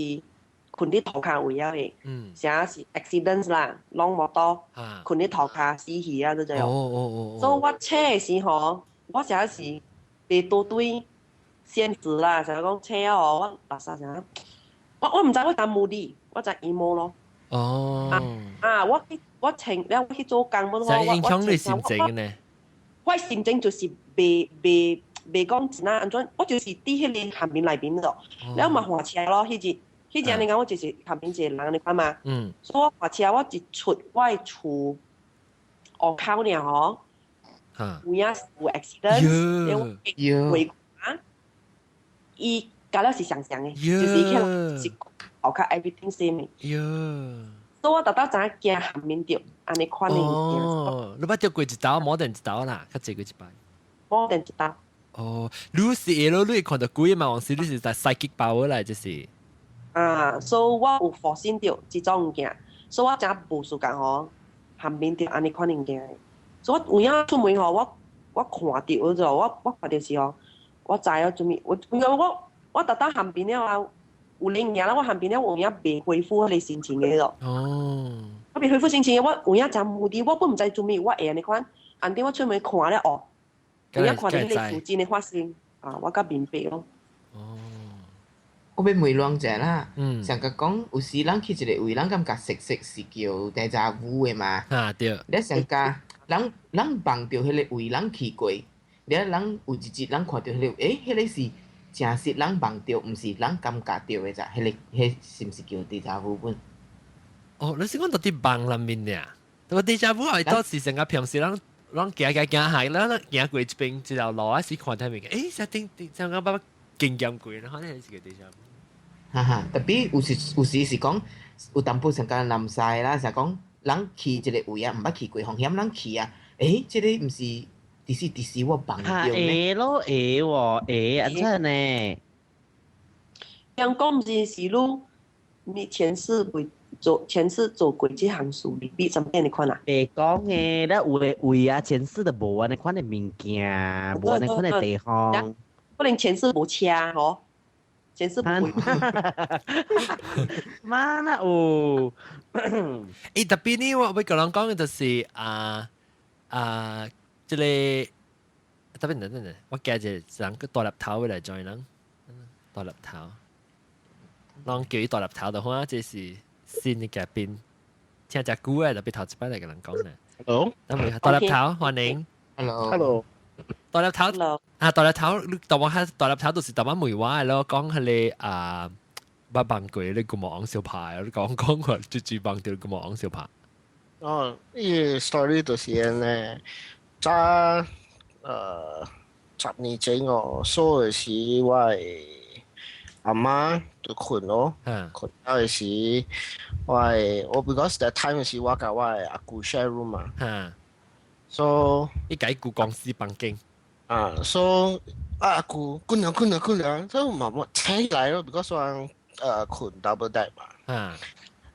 Speaker 9: 睏佇塗跤位啊的，啥是 accident 啦，攏摩托，睏佇塗跤死去啊，這種。
Speaker 1: 哦哦哦。
Speaker 9: 所以我醒的時吼，我啥是袂多對現實啦，就講醒哦，我垃圾啥，我毋知我當無理，我就 emo 咯。
Speaker 1: 哦。
Speaker 9: 啊！我去我請了我去做工，我
Speaker 1: 我影響你心情呢？
Speaker 9: 我心情就是袂袂袂講真啊按怎，我就是佇彼个下面內面咯，了嘛換車咯，彼日彼日你講我就是下面一個人你看嘛，所以我換車我一出我的厝外口爾吼，有影有 accident，了我回啊，伊佮了是相像的，就是伊起來是後較 everything same 的。所以我逐逐知影驚下面著按呢款的物件。
Speaker 1: 哦，你捌著過一道，無定一道啦，較濟過一擺。
Speaker 9: 無定一道。
Speaker 1: 哦，你是會咯，你會看到鬼嘛？還是你是在 psychic power 來，就是。
Speaker 9: 啊，所以我有發現著這種物件，所以我真無時間吼，下面著按呢款物件的。所以我有影出門吼，我看著就我看著是吼，我知影做物，我因為我逐逐下邊了啊，有靈驗啦，我下邊了有影未恢復彼个心情的咯。我未恢復心情的，我有影真無滴，我本毋知做物，我會按呢款，按頂我出門看了哦，有影看著彼个事情的發生，啊，我較明白咯。
Speaker 3: 我欲問亂者啦，上個講有時人去一個位，人感覺熟悉是叫 deja vu 的嘛。
Speaker 1: 啊對。
Speaker 3: 你上加人人夢著彼個位，人去過，你人有一日人看著彼個，欸，彼個是誠實人夢著，毋是人感覺著的咋？彼個彼是毋是叫 deja vu 本？
Speaker 1: 哦，你是講到佇夢內面爾？我 deja vu 係到時成個平時人人行行行下，咱行過一邊一條路啊，是看睇物件，欸，啥頂頂，像個捌經驗過，然後呢是個 deja vu。
Speaker 3: 哈哈，特別有時是講有淡薄上間南西啦，是講人去一個位啊，毋捌去過，風險人去啊，欸，這個毋是佇時佇時我夢著
Speaker 7: 咩？會咯，會喎，會按怎呢？
Speaker 9: 人講毋是是汝，你前世未做，前世做過這項事，未必怎變你看啊？
Speaker 7: 袂講的，咱有的位啊，前世就無按呢款的物件，無按呢款的地方。
Speaker 9: 可能前世無車吼。前世不會。
Speaker 7: 媽那有。
Speaker 1: 欸，特別呢，我欲共人講的就是啊啊，這個特別等等等，我加一個人個大粒頭來 join 人，大粒頭，人叫伊大粒頭的話，這是新的嘉賓，聽隻久的，特別頭一擺來共人講呢。
Speaker 10: Hello，
Speaker 1: 大粒頭歡迎。
Speaker 3: Hello。
Speaker 10: Hello。
Speaker 1: 大粒頭啊，大粒頭，你大我較大粒頭就是逐擺問我的咯，講彼個啊，捌夢過你龜毛翁相拍，你講講看，最最夢著龜毛翁相拍。
Speaker 10: 哦，伊個 story 就是按呢，早10年前哦，所的時我的阿媽就睏咯，睏了的時，我的我 because that time 是我共我的阿姑 share room 嘛，so
Speaker 1: 伊共伊姑公司房間。
Speaker 10: 啊，so 阿姑睏了睏了睏了，所以嘛嘛醒起來咯，because 我睏 double deck 嘛，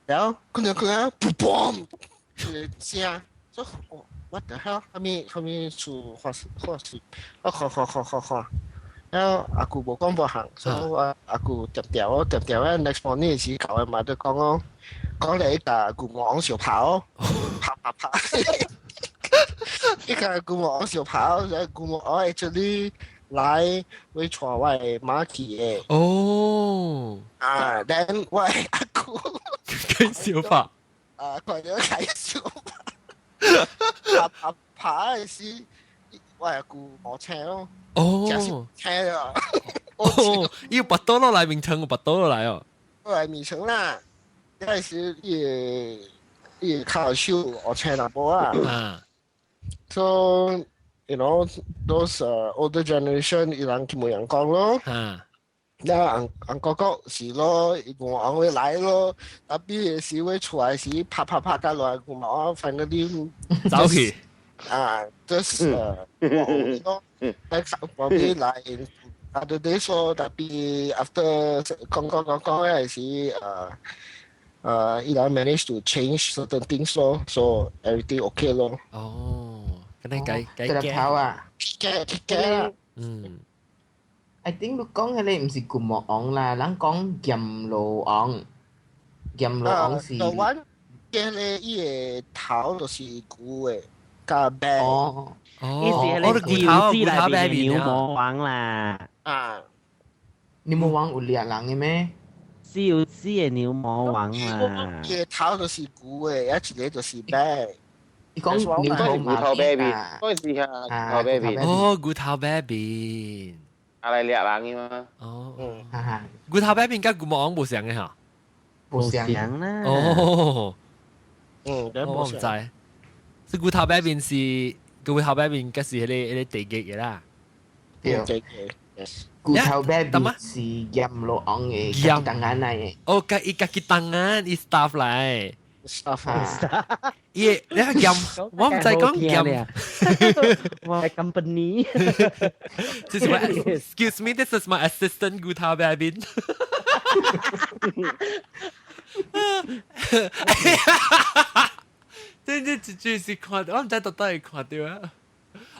Speaker 10: 然後睏了睏了，嘣，一個聲，so what the hell？啥物啥物事發生發生？我看看看看看，然後阿姑無講無項，所以我阿姑定定我定定咧 next morning 時，舊的嘛都講哦，講你共龜毛翁相拍哦，拍拍拍。伊共龜毛翁相拍，龜毛翁 actually 來會帶我的媽去的。啊，then 我的阿姑
Speaker 1: 跟相拍。
Speaker 10: 啊，看著開相拍，拍拍拍的時，我阿姑無醒咯。醒了。
Speaker 1: 哦，伊有跋倒落來眠床，有跋倒落來哦。
Speaker 10: 落來眠床啦，嗰時伊伊跤手烏青淡薄啊。So those older generation 伊人去問人講咯。然後翁翁哥哥是咯，伊龜毛翁會來咯，tapi 時會出來時拍拍拍甲落來，龜毛翁 finally
Speaker 1: 走去。
Speaker 10: 啊，就是咯，next 後尾來 other day 說，tapi after 講講講講嗰時，伊人 manage to change certain things 咯，so everything okay 咯。
Speaker 1: 哦，咁你計計
Speaker 3: 大粒頭啊？
Speaker 10: 驚驚啊！I
Speaker 3: think 你講彼个毋是龜毛翁啦，人講閻羅王，閻羅王是。
Speaker 10: The one 嘅咧，伊個頭就是牛的，佮馬。
Speaker 3: 哦。
Speaker 7: 伊是彼個西遊記內面的牛魔王啦。
Speaker 10: 啊。
Speaker 3: 牛魔王有掠人的咩？
Speaker 7: 西遊記的牛魔王啦。
Speaker 10: 伊個頭就是牛的，抑一個就是馬。
Speaker 3: 你講牛頭
Speaker 5: 牛頭馬面，嗰陣時係牛頭馬面。
Speaker 1: 哦，牛頭馬面。
Speaker 5: 阿來掠人嘅嘛。
Speaker 1: 哦，牛頭馬面佮牛魔王無相嘅嚇。
Speaker 3: 無相
Speaker 7: 啦。
Speaker 1: 哦。
Speaker 10: 嗯，
Speaker 1: 我毋知。是牛頭馬面是牛頭馬面，佮是彼個地極嘅啦。
Speaker 3: 對。牛頭馬面是閻羅王嘅家己檔案來嘅。
Speaker 1: 哦，佮伊家己檔案，伊 staff 來。
Speaker 10: staff
Speaker 1: 伊你係閻，我毋知講閻。
Speaker 7: 我係 company。
Speaker 1: 這是我，excuse me, this is my assistant 牛頭馬面。真真一句是看，我毋知到底會看著啊。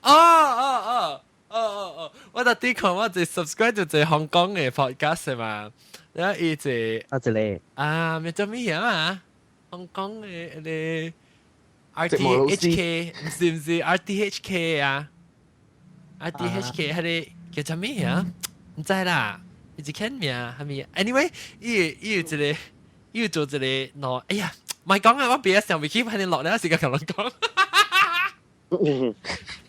Speaker 1: 哦哦哦哦哦哦，我特地看我一 subscribe 就一香港嘅 podcast 嘛，然後伊一
Speaker 7: 啊一個
Speaker 1: 啊，咩做咩啊？香港嘅迄個 RTHK，毋是毋是 RTHK 啊？RTHK 彼個叫做咩啊？毋知啦，伊一間名係咪？Anyway，伊有一個，伊有做一個喏，哎呀，莫講啊，我別想袂起，反正落了時間共人講。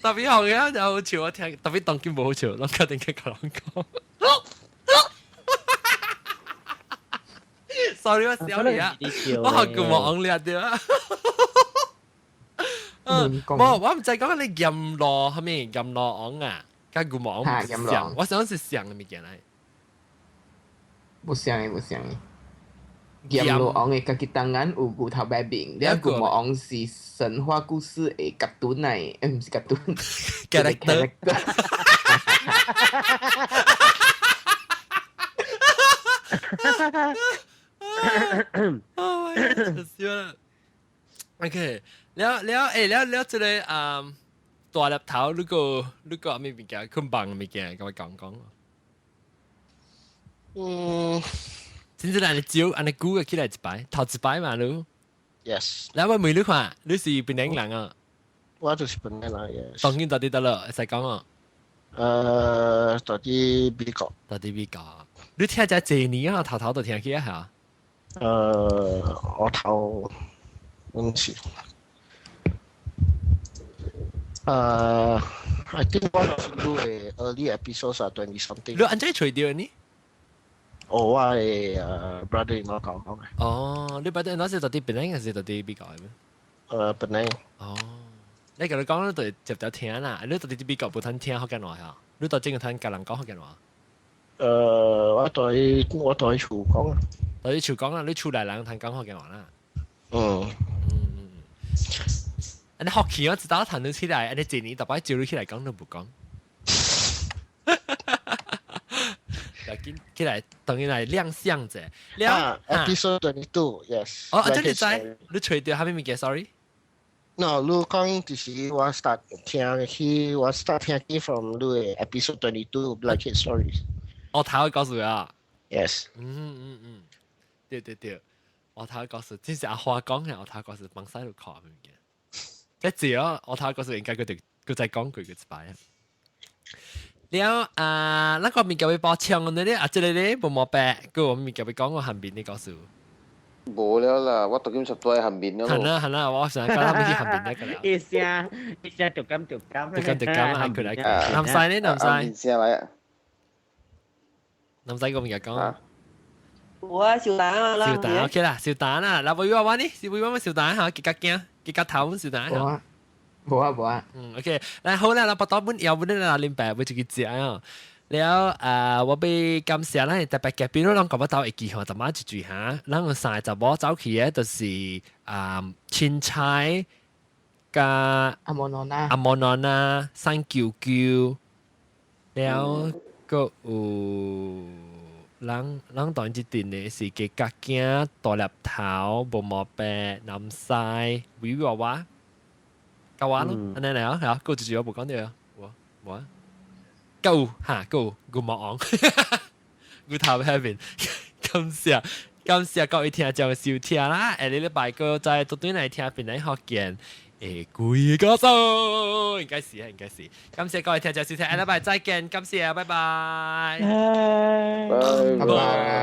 Speaker 1: 特別好嘅就好笑，我聽特別當今無好笑，攏決定去共人講。Sorry，我笑你啊！我學過冇講叻對啊。冇，我毋知講你閻羅係咪閻羅王啊？佮牛魔王像，我想是像的物件來。
Speaker 3: 無像的，無像的。閻羅王的家己檔案有牛頭馬面，了牛魔王是神話故事的角墩來，毋是角墩
Speaker 1: ，character。哦，笑啦。OK，了了欸了了，這個啊大粒頭，你個你個咩物件？捆綁物件，共我講講。
Speaker 10: 嗯，
Speaker 1: 真正按呢招，按呢估個起來一擺，頭一擺嘛，你。
Speaker 10: Yes。
Speaker 1: 來，我問你看，你是檳城人啊？
Speaker 10: 我就是檳城人，yes。
Speaker 1: 當今到佇佗落，會使講啊？
Speaker 10: 到佇美國。
Speaker 1: 到佇美國。你聽這濟年啊，頭頭都聽起來嚇。
Speaker 10: 我頭，唔是。I think 我是你的 early episodes 啊，20 something。
Speaker 1: 你按怎揣著呢？
Speaker 10: 哦，我的brother-in-law 講講嘅。
Speaker 1: 哦，你 brother-in-law 是到佇檳城還是到佇美國的咩？
Speaker 10: 檳城。
Speaker 1: 哦，你共你講，你就接著聽啦。你到底佇美國無通聽福建話嚇？你到正個通共人講福建話？
Speaker 10: 我對厝講啊。
Speaker 1: 對厝講啦，你厝內人通講福建話啦。
Speaker 10: 嗯。
Speaker 1: 嗯嗯。啊，你學期我一早談你起來，啊，你一年逐擺招你起來講，你無講。緊起來，等於來亮相者。
Speaker 10: 了，episode 22，yes。
Speaker 1: 哦，這你知，你揣著啥物物件？Sorry。
Speaker 10: No，你講就是我 start 聽去，我 start 聽去 from 你的 episode 22 Black Kid Stories。
Speaker 1: 我頭告訴啊。
Speaker 10: Yes。
Speaker 1: 嗯嗯嗯，對對對，我頭告訴，這是阿花講嘅，我頭告訴幫細路看物件。這字哦，我頭告訴應該佢哋佢再講過佢一擺啊。了啊，那個物件欲補充的咧，啊，這個咧無毛病，閣有物件欲講我韓面的故事。
Speaker 5: 無了啦，我當今十多喺韓面了。
Speaker 1: 係啦係啦，我上日講他們去韓面那個啦。
Speaker 7: 一聲一聲就咁就咁。
Speaker 1: 就咁就咁啊！佢嚟南西呢？南西。
Speaker 5: 先來啊！
Speaker 1: 南西個物件講。
Speaker 9: 有啊，小蛋啊啦。
Speaker 1: 小蛋 OK 啦，小蛋啦，嗱，我話呢，小我小蛋嚇，結結驚，結結頭小蛋。
Speaker 3: 無啊，無啊，無啊。
Speaker 1: 嗯，OK，嗱好啦，嗱，不多本有本啦，林白會自己食啊。了啊，我欲感謝咱特別嘉賓，攏講不到會記吼，就馬一句哈，咱有三個查某走去的，就是啊，凊彩佮
Speaker 3: 阿莫諾娜、
Speaker 1: 阿莫諾娜、三舅舅，了閣有人人當一陣的是加角囝、大粒頭、無毛白、南西、維維娃娃，夠我咯，按呢來啊，嚇，閣一句我無講著啊，無無啊。夠嚇夠牛魔王，牛頭馬面，感謝感謝各位聽眾收聽啦！下禮拜閣再倒轉來聽檳城福建的鬼故事，應該是應該是。感謝各位聽眾收聽，下禮拜再見，感謝，拜拜，
Speaker 5: 拜拜。